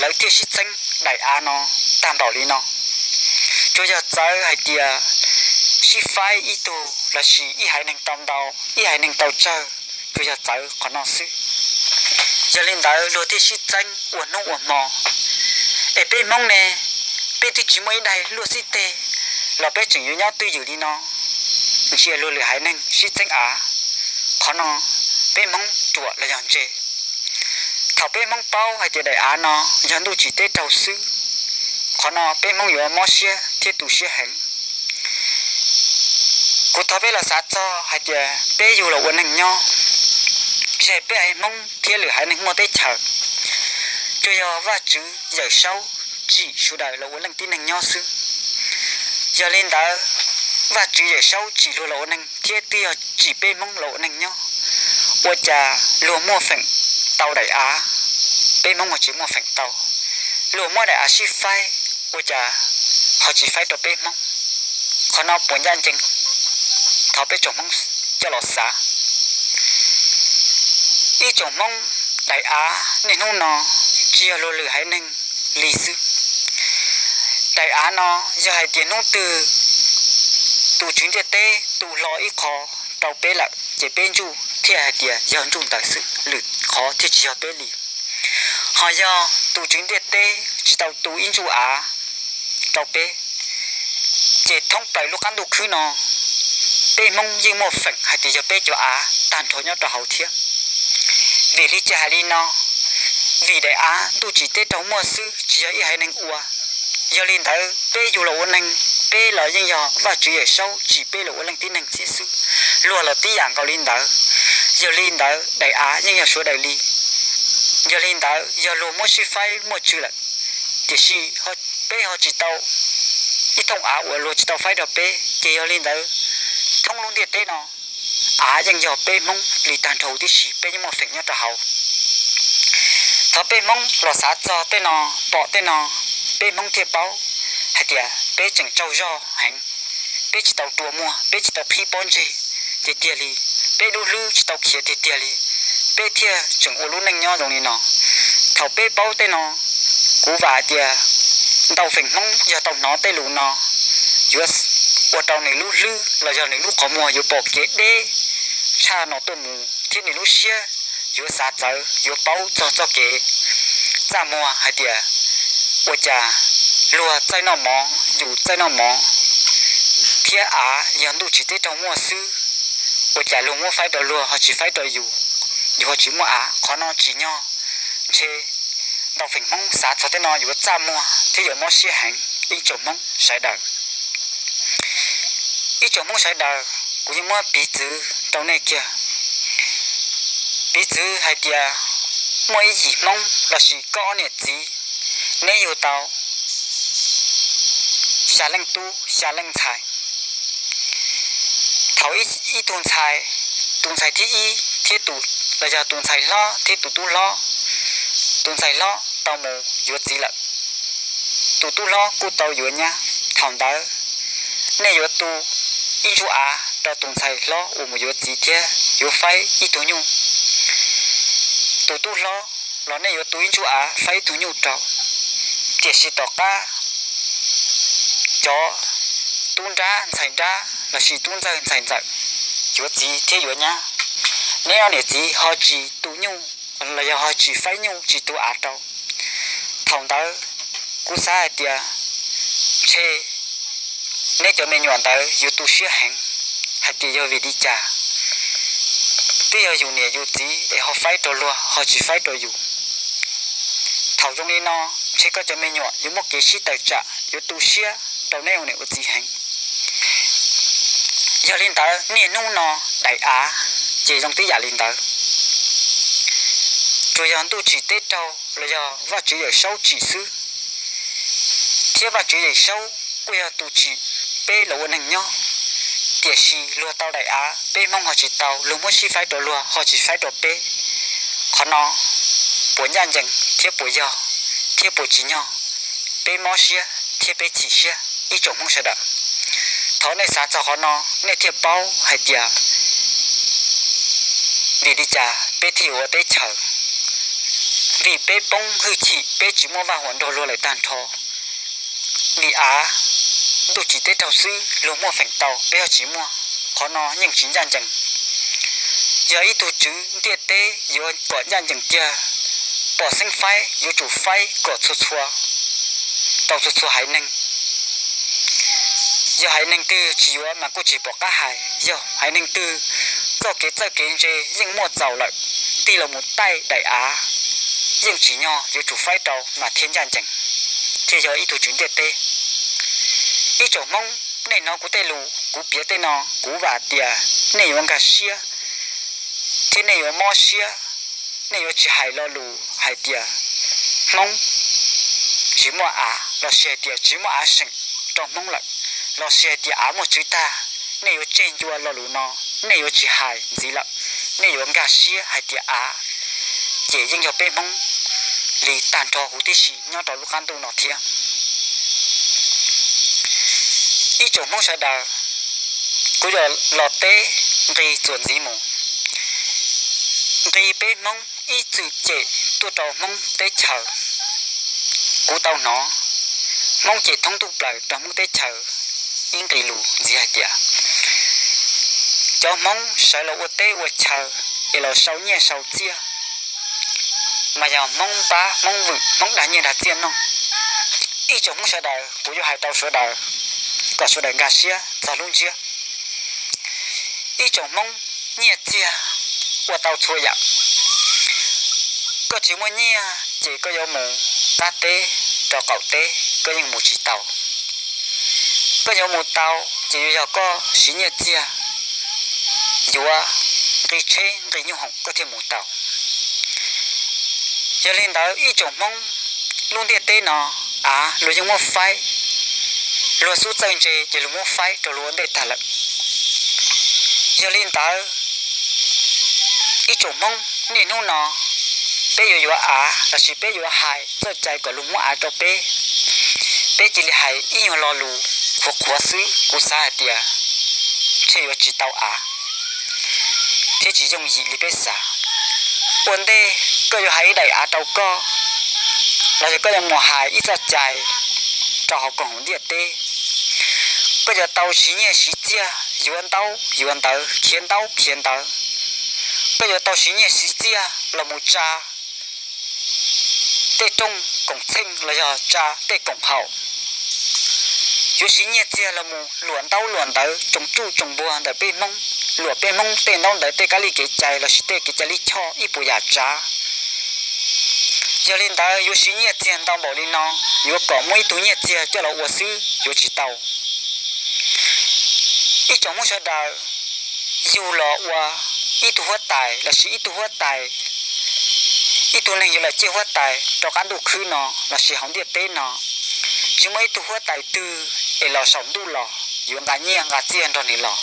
lawv thiaj sib txeeb daim av no tag npaum li no. Tsuas yog txawv hais tias sib faib ib tug lossis ib haiv neeg tau ntau, ib haiv neeg tau tsawg, tsuas yog txawv qhov no xwb. Yog li ntawd luag thiaj sib txeeb ua hnub ua hmo. Es peb Hmoob ne, peb twb tsis muaj ib daim luaj xib teg los peb tseem yuav nyob twj ywm li no ntsia luag lwm haiv neeg sib txeeb av. Qhov no peb Hmoob ruam los yog ntse? Thaum peb Hmoob paub hais tias daim av no yog ntuj tsim teb raug xwb, qhov no peb Hmoob yuav mob siab thiab tu siab heev. Kuv thov peb los xav txog hais tias peb yug los ua neeg nyob, tsis Peb haiv Hmoob thiab lwm haiv neeg muaj teb chaws, tsuas yog Vajtswv Yawm Saub tsim sawv daws los ua leej tib neeg nyob xwb. Yog li ntawd, Vajtswv Yawm Saub tsim luag los ua neeg thiab twb yog tsim peb Hmoob los ua neeg nyob, ua cas luag muaj feem tau daim av, peb Hmoob ho tsis muaj feem tau? Luag muab daim av sib faib, ua cas ho tsis faib rau peb Hmoob? Qhov no puas ncaj ncees? Thov peb tsoom Hmoob coj los xav. Ib tsoom Hmoob, daim av niaj hnub no tsis yog luag lwm haiv neeg li xwb. Daim av no yog hais tias hnub twg tus Tswv Ntiaj Teb tu hlo ib qho rau peb lawm ces peb ntsuj thiaj hais tias yog ntsuj ntawd xwb, lwm qhov thiaj tsis yog peb li. Ho yog tus Tswv Ntiaj Teb tsis tau tu ib ntsuj av rau peb, ces thoob plaws lub qab ntuj khwb no peb Hmoob yeej muaj feem hais tias yog peb cov av tag nrho nyob rau hauv thiab. Vim li cas hais li no? Vim daim av ntuj tsim teb raug muaj xwb, tsis yog ib haiv neeg ua. Yog li ntawd peb yug los ua neeg, peb los yeej yog Vajtswv Yawm Saub tsim peb los ua leej tib neeg thiab xwb, luag los tib yam nkaus li ntawd. Yog li ntawd daim av yeej yog sawv daws li. Yog li ntawd yog luag muab sib faib muaj tswv lawm, tiam sis peb ho tsis tau ib thooj av uas luag tsis tau faib rau peb, ces yog li ntawd thoob lub ntiaj teb no av yeej yog peb Hmoob li tag nrho tib si, peb yeej muaj feem nyob rau hauv. Thov peb Hmoob los xav txog tej no, pom tej no, peb Hmoob thiaj paub hais tias peb tseem tsaug zog heev. Peb tsis tau rua muag, peb tsis tau qhib pob ntseg tiag tiag li, peb lub hlwb tsis tau khiav tiag tiag li, peb thiaj tseem ua lub neej nyob zoo li no. Thaum peb paub tej no, kuv vam tias ntau feem Hmoob yog tau hnov tej lus no, yuav ua rau nws lub hlwb los yog nws lub qhov muag yuav pom kev deb tshaj no tuaj mus thiab nws lub siab yuav xav txawv, yuav paub txog txoj kev txaj muag hais tias ua cas luag txawj noj mov, yus txawj noj mov, thiab av yog ntuj tsim teb raug muaj xwb, ua cas luag muab faib rau luag ho tsis faib rau yus, yus ho tsis muaj av. Qhov no tsim nyog ntshe ntau feem Hmoob xav txog tej no yuav txaj muag thiab yuav mob siab heev. Ib tsoom Hmoob sawv daws, ib tsoom Hmoob sawv daws, kuv yeej muab piv txwv rau nej kiag. Piv txwv hais tias muaj ib yim Hmoob lossis koj ob niam txiv, neb yug tau xya leej tub xya leej ntxhais. Thaum ib tug ntxhais, tus ntxhais thib ib thiab tus, los yog tus ntxhais hlob thiab tus tub hlob, tus ntxhais hlob tau mus yuav txiv lawm, tus tub hlob kuj tau yuav nyab. Thaum ntawd nej yuav tu ib ntsuj av rau tus ntxhais hlob uas mus yuav txiv thiab yuav faib ib tug nyuj. Tus tub hlob los nej yuav tu ib ntsuj av faib ib tug nyuj rau. Tiam sis tom qab cov tub nrab ntxhais nrab lossis tub ntxawg ntxhais ntxawm yuav txiv thiab yuav nyab, neb ob niam txiv ho tsis tu nyuj los yog ho tsis faib nyuj, tsis tu av rau. Thaum ntawd kuv xav hais tias ntshe neb cov me nyuam ntawd yuav tu siab heev hais tias yog vim li cas twb yog yus niam yus txiv es ho faib rau luag ho tsis faib rau yus. Thaum zoo li no, ntshe koj cov me nyuam yuav muaj kev sib tawm tsam, yuav tu siab rau neb ua niam ua txiv heev. Yog li ntawd niaj hnub no daim av ces zoo tib yam li ntawd. Tsuas yog ntuj tsim teb raug los yog Vajtswv Yawm Saub tsim xwb, thiab Vajtswv Yawm Saub kuj yog tus tsim peb los ua neeg nyob. Tiam sis luag tau daim av, peb Hmoob ho tsis tau, luag muab sib faib rau luag ho tsis faib rau peb. Qhov no puas ncaj ncees thiab puas yog thiab puas tsim nyog? Peb mob siab thiab peb chim siab ib tsoom Hmoob sawv daws. Thov nej xav txog qhov no nej thiaj paub hais tias vim li cas peb thiaj yuav ua teb chaws. Vim peb poob hwj chim, peb tsis muaj vaj huam nrog luag lawm tag nrho. Vim av, ntuj tsim teb raug xwb, luag muaj feem tau, peb ho tsis muaj. Qhov no yeej tsis ncaj ncees. Yog ib tug tswv ntiaj teb yuav kom ncaj ncees tiag, pom xeeb faib yuav tsum faib kom txhua txhua, rau txhua txhua haiv neeg. Yog haiv neeg twg tsis yuav mas kuj tsis pom qab hais, yog haiv neeg twg txoj kev txawj kev ntse yeej muaj txaus lawm, tig los mus taij daim av, yeej tsim nyog yuav tsum faib rau mas thiaj ncaj ncees, thiaj yog ib tug tswv ntiaj teb. Ib tsoom Hmoob, nej hnov kuv tej lus, kuv piav tej no, kuv vam tias nej yuav nkag siab, thiab nej yuav mob siab, nej yuav tsis hais lo lus hais tias Hmoob tsis muaj av, lossis hais tias tsis muaj av seem rau Hmoob lawm, lossis hais tias av muaj tswv tag, nej yuav tseg ncua lo lus no, nej yuav tsis hais ntxiv lawm, nej yuav nkag siab hais tias av ces yeej yog peb Hmoob li tag nrho huv tib si nyob rau lub qab ntuj no thiab. Ib tsoom Hmoob sawv daws, kuv yuav los teb nqi txuas ntxiv mus, nqi peb Hmoob ib txwm cem tuaj rau Hmoob teb chaws. Kuv tau hnov Hmoob cem thoob ntuj plaws rau Hmoob teb chaws ib nqi lus ntxiv hais tias cov Hmoob sawv los ua teb ua chaw es los sau nyiaj sau txiaj, mas yog Hmoob npab Hmoob vwm Hmoob dag nyiaj dag txiaj noj. Ib tsoom Hmoob sawv daws, kuv yuav hais rau sawv daws kom sawv daws nkag siab txog lub ntsiab. Ib tsoom Hmoob, nyiaj txiag ua tau txhua yam. Koj tsis muaj nyiaj ces koj yuav mus qab teb rau qaum teb koj yeej mus tsis tau. Koj yuav mus tau ces yuav yog koj siv nyiaj txiag yuav nqi tsheb nqi nyuj hoom koj thiaj mus tau. Yog li ntawd ib tsoom Hmoob, lub ntiaj teb no av luag yeej muab faib, luag xub txawj ntse ces luag muab faib rau luag ua ntej tag lawm. Yog li ntawd ib tsoom Hmoob, niaj hnub no peb yuav yuav av lossis peb yuav hais txoj cai kom luag muab av rau peb, peb cia li hais ib nyuag lo lus qhuav qhuav xwb, kuv xav hais tias ntshe yuav tsis tau av thiab tsis yooj yim li peb xav. Ua ntej koj yuav hais ib daim av rau koj, los yog koj yuav mus hais ib txoj cai rau hauv koom haum ntiaj teb, koj yuav tau siv nyiaj siv txiaj yuav ntaub yuav ntawv, khiav ntaub khiav ntawv. Koj yuav tau siv nyiaj siv txiaj los mus tsa tej rooj koom txheej los yog tsa tej koom haum. Yuav siv nyiaj txiag los mus luam ntaub luam ntawv tsoos tsuj tsoos npuag ntawm peb Hmoob, luam peb Hmoob tej ntaub ntawv tej kab li kev cai lossis tej kev cai lij choj ib puas yam tsav. Yog li ntawd yuav siv nyiaj txiag ntau npaum li no, yuav kom muaj ib tug nyiaj txiag coj los ua xwb yuav tsis tau. Ib tsoom Hmoob sawv daws, yug los ua ib tug huab tais lossis ib tug huab tais, ib tug neeg yuav los ciaj huab tais rau qab ntuj khwb no lossis hauv ntiaj teb no, tsis muaj ib tug huab tais twg es los saum ntuj los yuav nqa nyiaj nqa txiaj nrog nws los,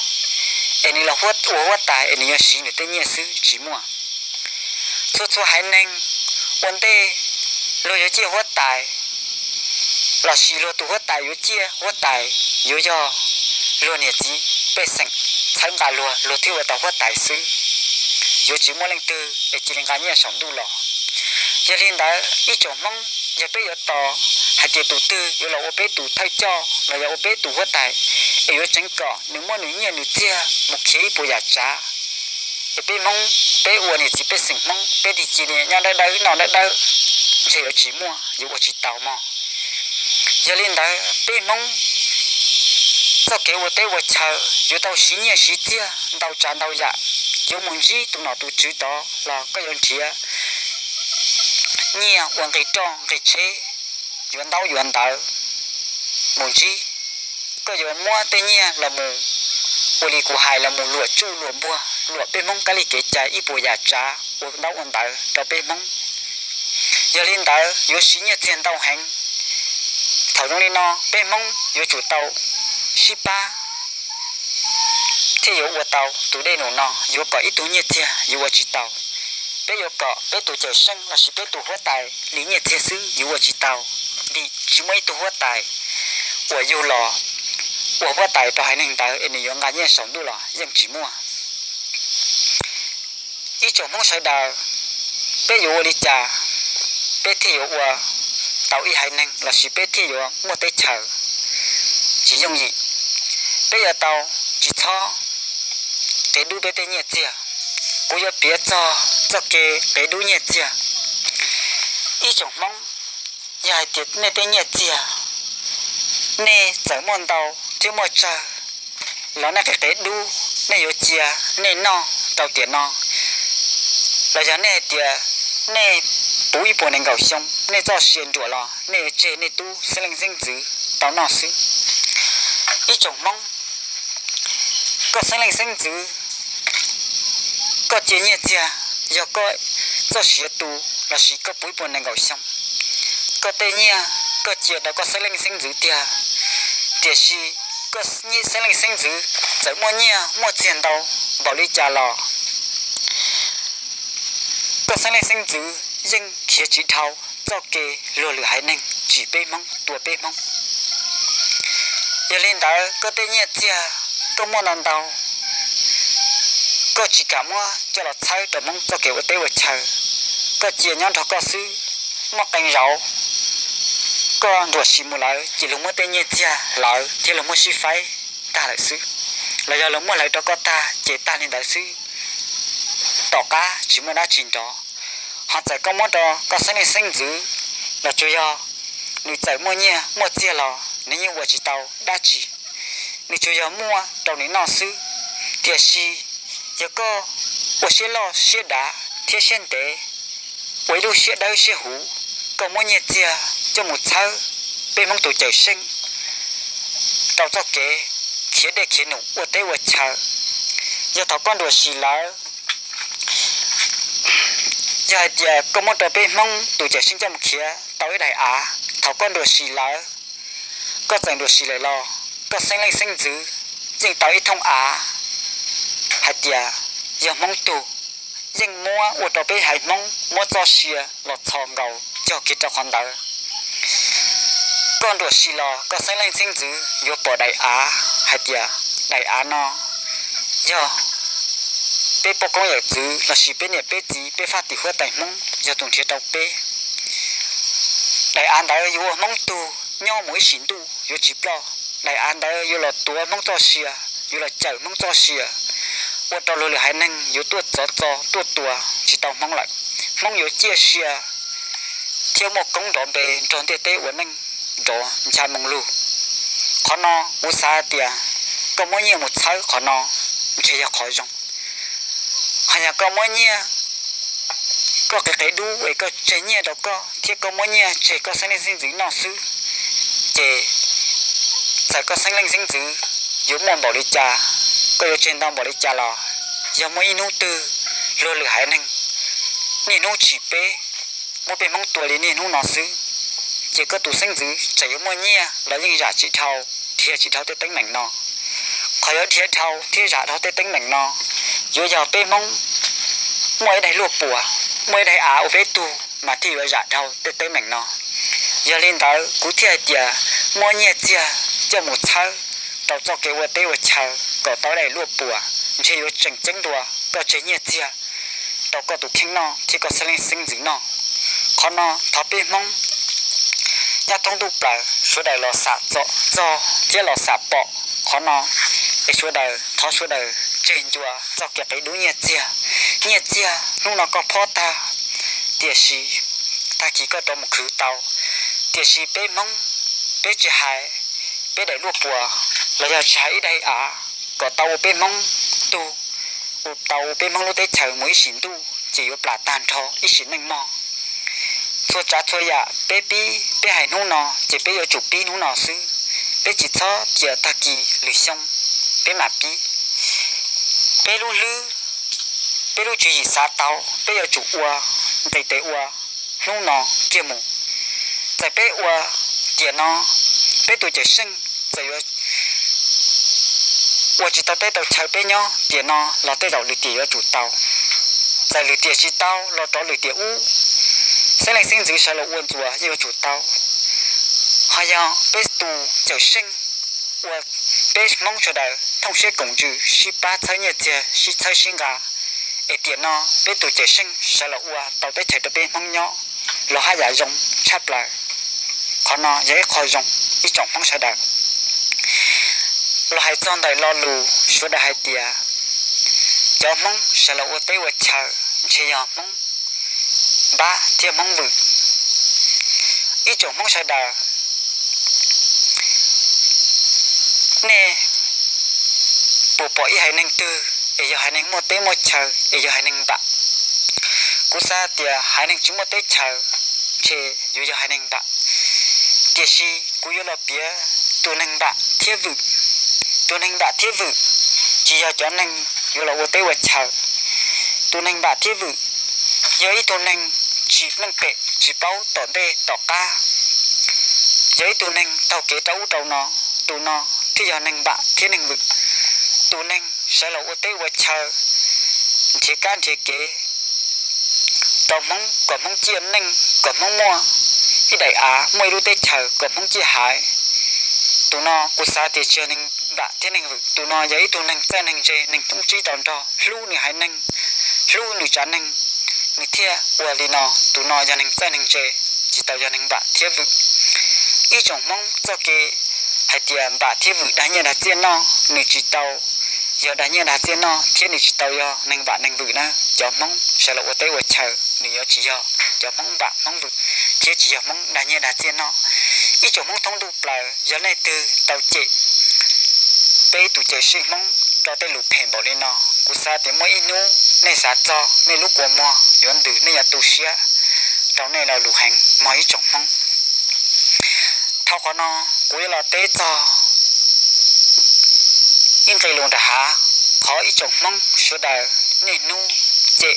es nws los ua huab tais es nws yuav siv nws tej nyiaj xwb, tsis muaj. Txhua txhua haiv neeg ua ntej luag yuav ciaj huab tais lossis luag tus huab tais yuav ciaj huab tais, yuav yog luag niam txiv pej xeem txhawb nqa luag, luag thiaj ua tau huab tais xwb, yuav tsis muaj leej twg es cia li nqa nyiaj saum ntuj los. Yog li ntawd ib tsoom Hmoob, yog peb yuav tos hais tias tus twg yuav los ua peb tus thawj coj los yog ua peb tus huab tais, es yuav tseev kom nws muab nws nyiaj nws txiag mus khiav ib puas yam tsav, es peb Hmoob peb ua niam txiv pej xeem Hmoob peb cia li nyob dawb dawb noj dawb dawb, ntshe yuav tsis muaj, yuav ua tsis tau mog. Yog li ntawd peb Hmoob txoj kev ua teb ua chaw yuav tau siv nyiaj siv txiag ntau tsav ntau yam, yuav mus ntsib tus nom tus tswv tod los koj yuav nrhiav nyiaj ua nqi roj nqi tsheb, yuav ntaub yuav ntawv mus ntsib. Koj yuav muab tej nyiaj los mus ua li kuv hais los mus luam tsuj luam npuag, luam peb Hmoob kab li kev cai ib puas yam tsav ua ntaub ua ntawv rau peb Hmoob. Yog li ntawd yuav siv nyiaj txiag ntau heev. Thaum zoo li no peb Hmoob yuav tsum tau sib pab thiaj yuav ua tau tus dej num no, yuav kom ib tug nyiaj txiag yuav ua tsis tau. Peb yuav kom peb tus cawm seej lossis peb tus huab tais li nyiaj txiag xwb yuav ua tsis tau, vim tsis muaj ib tug huab tais uas yug los ua huab tais rau haiv neeg ntawd es nws yuav nqa nyiaj saum ntuj los yeej tsis muaj. Ib tsoom Hmoob sawv daws, peb yuav ua li cas peb thiaj yuav ua tau ib haiv neeg lossis peb thiaj yuav muaj teb chaws? Tsis yooj yim. Peb yuav tau tsis txhob qev dub peb tej nyiaj txiag. Kuv yuav piav txog txoj kev qev dub nyiaj txiag. Ib tsoom Hmoob, yog hais tias nej tej nyiaj txiag, nej txawm muaj ntau thiab muaj tsawg los nej qev qev dub, nej yuav cia nej noj rau tiam no, los yog nej hais tias nej puv ib puas nees nkaum xyoo nej txoj sia nruam los nej yuav tseg nej tub xeeb leej xeeb ntxwv tau noj xwb. Ib tsoom Hmoob, koj xeeb leej xeeb ntxwv Koj cia nyiaj txiag yog koj txoj sia tu lossis koj puv ib puas nees nkaum xyoo, koj tej nyiaj koj cia rau koj xeeb leej xeeb ntxwv tiag. Tiam sis koj xeeb leej xeeb ntxwv txawm muaj nyiaj muaj txiag ntau npaum li cas los koj xeeb leej xeeb ntxwv yeej khiav tsis dhau txoj kev luag lwm haiv neeg tsim peb Hmoob tua peb Hmoob. Yog li ntawd koj tej nyiaj txiag koj muaj ntau ntau, koj tsis kam muab coj los txhawb rau Hmoob txoj kev ua teb ua chaw, koj cia nyob nrog koj xwb. Muaj qee zaus koj nruam sim mus lawm ces luag muab tej nyiaj txiag hlawv thiab luag muab sib faib tag lawm xwb, los yog luag muab hlawv rau koj tag ces tag li ntawd xwb, tom qab tsis muaj dab tsi nrov. Ho txawm koj muab rau koj xeeb leej xeeb ntxwv los tsuas yog nws txawm muaj nyiaj muaj txiag los nws yeej ua tsis tau dab tsi, nws tsuas yog muaj rau nws noj xwb. Tiam sis yog koj ua siab loj siab dav thiab siab ntev, ua ib lub siab dawb siab huv, koj muab nyiaj txiag coj mus txhawb peb Hmoob tus cawm seej rau txoj kev khiav dej khiav num ua teb ua chaw. Yog thaum koj nruam sim lawm, yog hais tias koj muab rau peb Hmoob tus cawm seej coj mus khiav tau ib daim av, thaum koj nruam sim lawm, koj txawm nruam sim lawm los koj xeeb leej xeeb ntxwv yeej tau ib thooj av hais tias yog Hmoob tug, yeej muab ua rau peb haiv Hmoob muab txoj sia los txhos nkaus cog kiag rau qhov ntawd. Koj nruam sim los koj xeeb leej xeeb ntxwv yuav pom daim av hais tias daim av no yog peb poj koob yawm txwv lossis peb niam peb txiv peb faj tim huab tais Hmoob yog tus nrhiav rau peb. Daim av ntawd yuav ua Hmoob tug nyob mus ib sim ntuj yuav tsis ploj. Daim av ntawd yuav los tuav Hmoob txoj sia, yuav los cawm Hmoob txoj sia, ua rau luag lwm haiv neeg yuav tuaj txov txo tuaj tua tsis tau Hmoob lawm. Hmoob yuav ciaj sia thiab muaj koob nrov npe nrog ntiaj teb ua neej nrov ncha moo lug. Qhov no kuv xav hais tias koj muab nyiaj mus txhawb qhov no ntshe yog qhov zoo. Ho yog koj muab nyiaj, koj qiv qev dub es koj tseg nyiaj rau koj thiab koj muab nyiaj tseg koj xeeb leej xeeb ntxwv noj xwb, ces txawm koj xeeb leej xeeb ntxwv yuav muaj npaum li cas, koj yuav tseg ntau npaum li cas los yog muaj ib hnub twg luag lwm haiv neeg niaj hnub tsim peb, muab peb Hmoob tua li niaj hnub no xwb, ces koj tus xeeb ntxwv tseem yuav muaj nyiaj los yeej zam tsis dhau, dhia tsis dhau tej teeb meem no. Qhov yuav dhia dhau thiab zam dhau tej teeb meem no yuav yog peb Hmoob muaj ib daim luaj puas, muaj ib daim av ua peb tug mas thiaj yuav zam dhau tej teeb meem no. Yog li ntawd kuv thiaj hais tias muab nyiaj txiag coj mus txhawb rau txoj kev ua teb ua chaw kom tau daim luaj puas ntshe yuav tseem ceeb dua koj tseg nyiaj txiag rau koj tus kheej noj thiab koj xeeb leej xeeb ntxwv noj. Qhov no thov peb Hmoob nyob thoob ntuj plaws sawv daws los xam txom txog thiab los xam pom qhov no, es sawv daws thov sawv daws tseg ncua txoj kev qiv dub nyiaj txiag. Nyiaj txiag hnub no koj phob tag, tiam sis tag kis koj rov mus khwv tau. Tiam sis peb Hmoob, peb tsis hais peb daim luaj puas los yog tsis hais ib daim av kom tau ua peb Hmoob tug, ua tau ua peb Hmoob lub teb chaws mus ib sim ntuj ces yuav plam tag nrho ib sim neej mog. Txhua tsav txhua yam peb pib peb hais hnub no ces peb yuav tsum pib hnub no xwb. Peb tsis txhob cia tag kis lwm xyoo peb mam pib. Peb lub hlwb, peb lub tswv yim xav tau peb yuav tsum ua, nqis tes ua hnub no kiag mus. Txawm peb ua tiam no, peb tus cawm seej txawm yuav ua tsis tau teb tau chaw peb nyob tiam no los tej zaum lwm tiam yuav tsum tau. Txawm lwm tiam tsis tau los rov lwm tiam ub, xeeb leej xeeb ntxwv sawv los ua ntxuas yeej yuav tsum tau. Ho yog peb tus cawm seej ua peb Hmoob sawv daws thooj siab koom ntsws sib pab txhawb nyiaj txiag sib txhawb sib nqa, es tiam no peb tus cawm seej sawv los ua tau teb chaws rau peb Hmoob nyob los haj yam zoo tshaj plaws. Qhov no yog ib qho zoo ib tsoom Hmoob sawv daws. Los hais txog ntawm lo lus sawv daws hais tias cov Hmoob sawv los ua teb ua chaw ntshe yog Hmoob npab thiab Hmoob vwm. Ib tsoom Hmoob sawv daws, nej puas pom ib haiv neeg twg es yog haiv neeg muaj teb muaj chaw es yog haiv neeg npam? Kuv xav tias haiv neeg tsis muaj teb chaws ntshe yuav yog haiv neeg npam. Tiam sis kuv yuav los piav tus neeg npam thiab vwm. Tus neeg npam thiab vwm tsis yog cov neeg yuav los ua teb ua chaw, Tus neeg npam thiab vwm yog ib tug neeg tsis meej pem, tsis paub tom ntej tom qab, yog ib tug neeg taug kev rau ub rau no. Tus no thiaj yog neeg npam thiab neeg vwm. Tus neeg sawv los ua teb ua chaw, nrhiav kab nrhiav kev rau Hmoob, kom Hmoob ciaj neej, kom Hmoob muaj ib daim av, muaj ib lub teb chaws, kom Hmoob ciaj haiv. Tus no kuv xav tias tsis yog neeg npam thiab neeg vwm, tus no yog ib tug neeg txawj neeg ntse, neeg thoob tsib tau nrog, hlub nws haiv neeg, hlub nws tsav neeg, nws thiaj ua li no. Tus no yog neeg txawj neeg ntse, tsis tau yog neeg npam thiab vwm. Ib tsoom Hmoob txoj kev hais tias npam thiab vwm, dag nyiaj dag txiaj noj, nws tsis tau yog dag nyiaj dag txiaj noj thiab nws tsis tau yog neeg npam neeg vwm na. Cov Hmoob sawv los ua teb ua chaw, nws yuav tsis yog cov Hmoob npam Hmoob vwm, thiab tsis yog Hmoob dag nyiaj dag txiaj noj. Ib tsoom Hmoob thoob ntuj plaws, yog leej twg tau cem peb tus cawm seej Hmoob rau tej lus phem npaum li no, kuv xav tias muaj ib hnub nej xav txog, nej lub kua muag yuav ntws, nej yuav tu siab rau nej lo lus heev mog ib tsoom Hmoob. Dhau qhov no, kuv yuav los teb txog ib nqe lus nram hav, qhov ib tsoom Hmoob sawv daws niaj hnub cem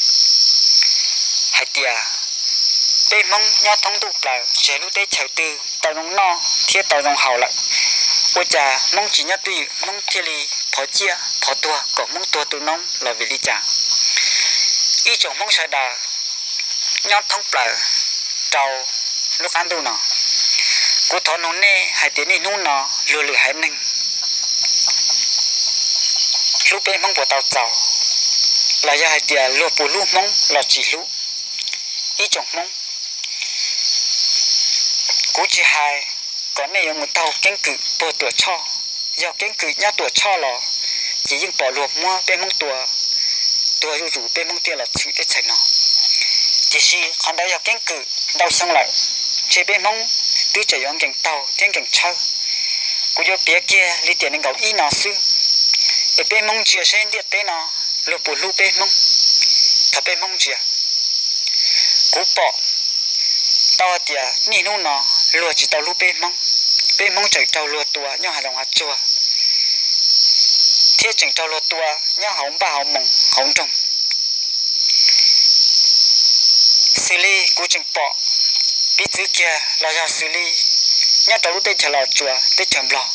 hais tias peb Hmoob nyob thoob ntuj plaws, tsis hais lub teb chaws twg tau zoo noj thiab tau zoo haus lawm, ua cas Hmoob tsis nyob twj ywm, Hmoob thiaj li phov ciaj phov tuag, kom Hmoob tuag tu noob los vim li cas? Ib tsoom Hmoob sawv daws nyob thoob plaws rau lub qab ntuj no, kuv thov nug nej hais tias niaj hnub no luag lwm haiv neeg hlub peb Hmoob puas tau txaus, los yog hais tias luag puas hlub Hmoob los tsis hlub? Ib tsoom Hmoob, kuv tsis hais kom nej yuav mus taug keeb kwm puag Tuam Tshoj. Yog keeb kwm nyob Tuam Tshoj los ces yeej pom luag muab peb Hmoob tua, tuag zuj zus peb Hmoob thiaj los tshwm teb chaws no. Tiam sis qhov ntawd yog keeb kwm ntau xyoo lawm, ntshe peb Hmoob twb tseem yuav nkees taug thiab nkees tshawb. Kuv yuav piav kiag li tiam nees nkaum ib no xwb, es peb Hmoob ntsia seb ntiaj teb no luag puas hlub peb Hmoob. Thaum peb Hmoob ntsia, kuv pom tau hais tias niaj hnub no luag tsis tau hlub peb Hmoob. Peb Hmoob tseem raug luag tua nyob hav zoov hav tsuag, thiab tseem raug luag tua nyob hauv npaj hauv moos hauv nroog. Xws li kuv tseem pom piv txwv kiag los yog xws li nyob rau lub teb chaws Los Tsuas, teb chaws Nplog,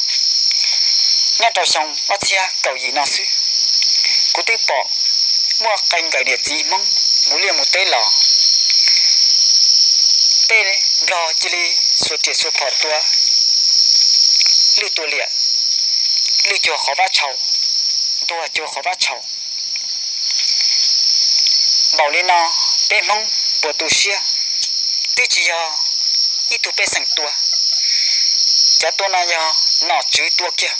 nyob rau xyoo ob txhiab kaum yim no xwb, kuv twb pom muaj qee nkawm niam txiv Hmoob mus liaj mus teb los, tej Nplog cia li xuas riam xuas phom tua, lwj tua liam, lwj cuag qhov vab tshaus, ntuag cuag qhov vab tshaus. Npaum li no, peb Hmoob puas tu siab? Twb tsis yog ib tug pej xeem tua, cov tua no yog nom tswv tua kiag.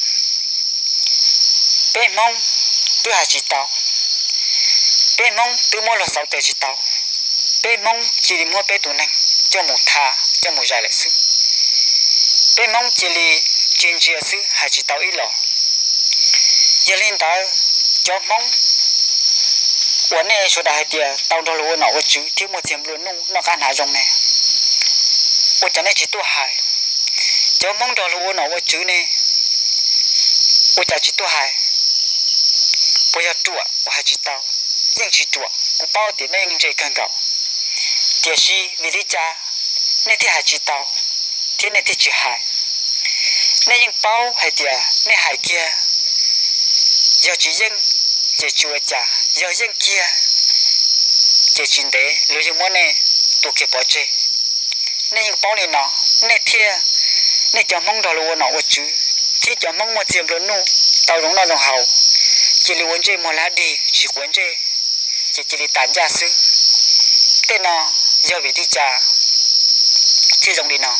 Peb Hmoob twb hais tsis tau, peb Hmoob twb muab luag xauv tes tsis tau, peb Hmoob cia li muab peb tus neeg coj mus tha, coj mus zais lawm xwb. Peb Hmoob cia li tsis ntsia xwb, hais tsis tau ib los. Yog li ntawd, cov Hmoob uas nej sawv daws hais tias tau nrog luag ua nom ua tswv thiab muaj txiag nplua nuj noj qab hnav zoo ne, ua cas nej tsis tuaj hais? Cov Hmoob nrog luag ua nom ua tswv ne, ua cas tsis tuaj hais? Puas yog ruam uas hais tsis tau? Yeej tsis ruam, kuv paub tias nej yeej ntse kawg nkaus. Tiam sis vim li cas nej thiaj hais tsis tau thiab nej thiaj tsis hais? Nej yeej paub hais tias nej hais kiag, yog tsis yeej ces tsis ua cas, yog yeej kiag ces tsis ntev luag yeej muab nej tua kiag pov tseg. Nej yeej paub li no, nej thiaj, nej cov Hmoob nrog luag ua nom ua tswv thiab cov Hmoob muaj txiag nplua nuj tau zoo noj zoo haus, cia li ua ntsej muag lag dig tsis quav ntsej, ces cia li tas ncaj xwb. Tej no yog vim li cas thiaj zoo li no?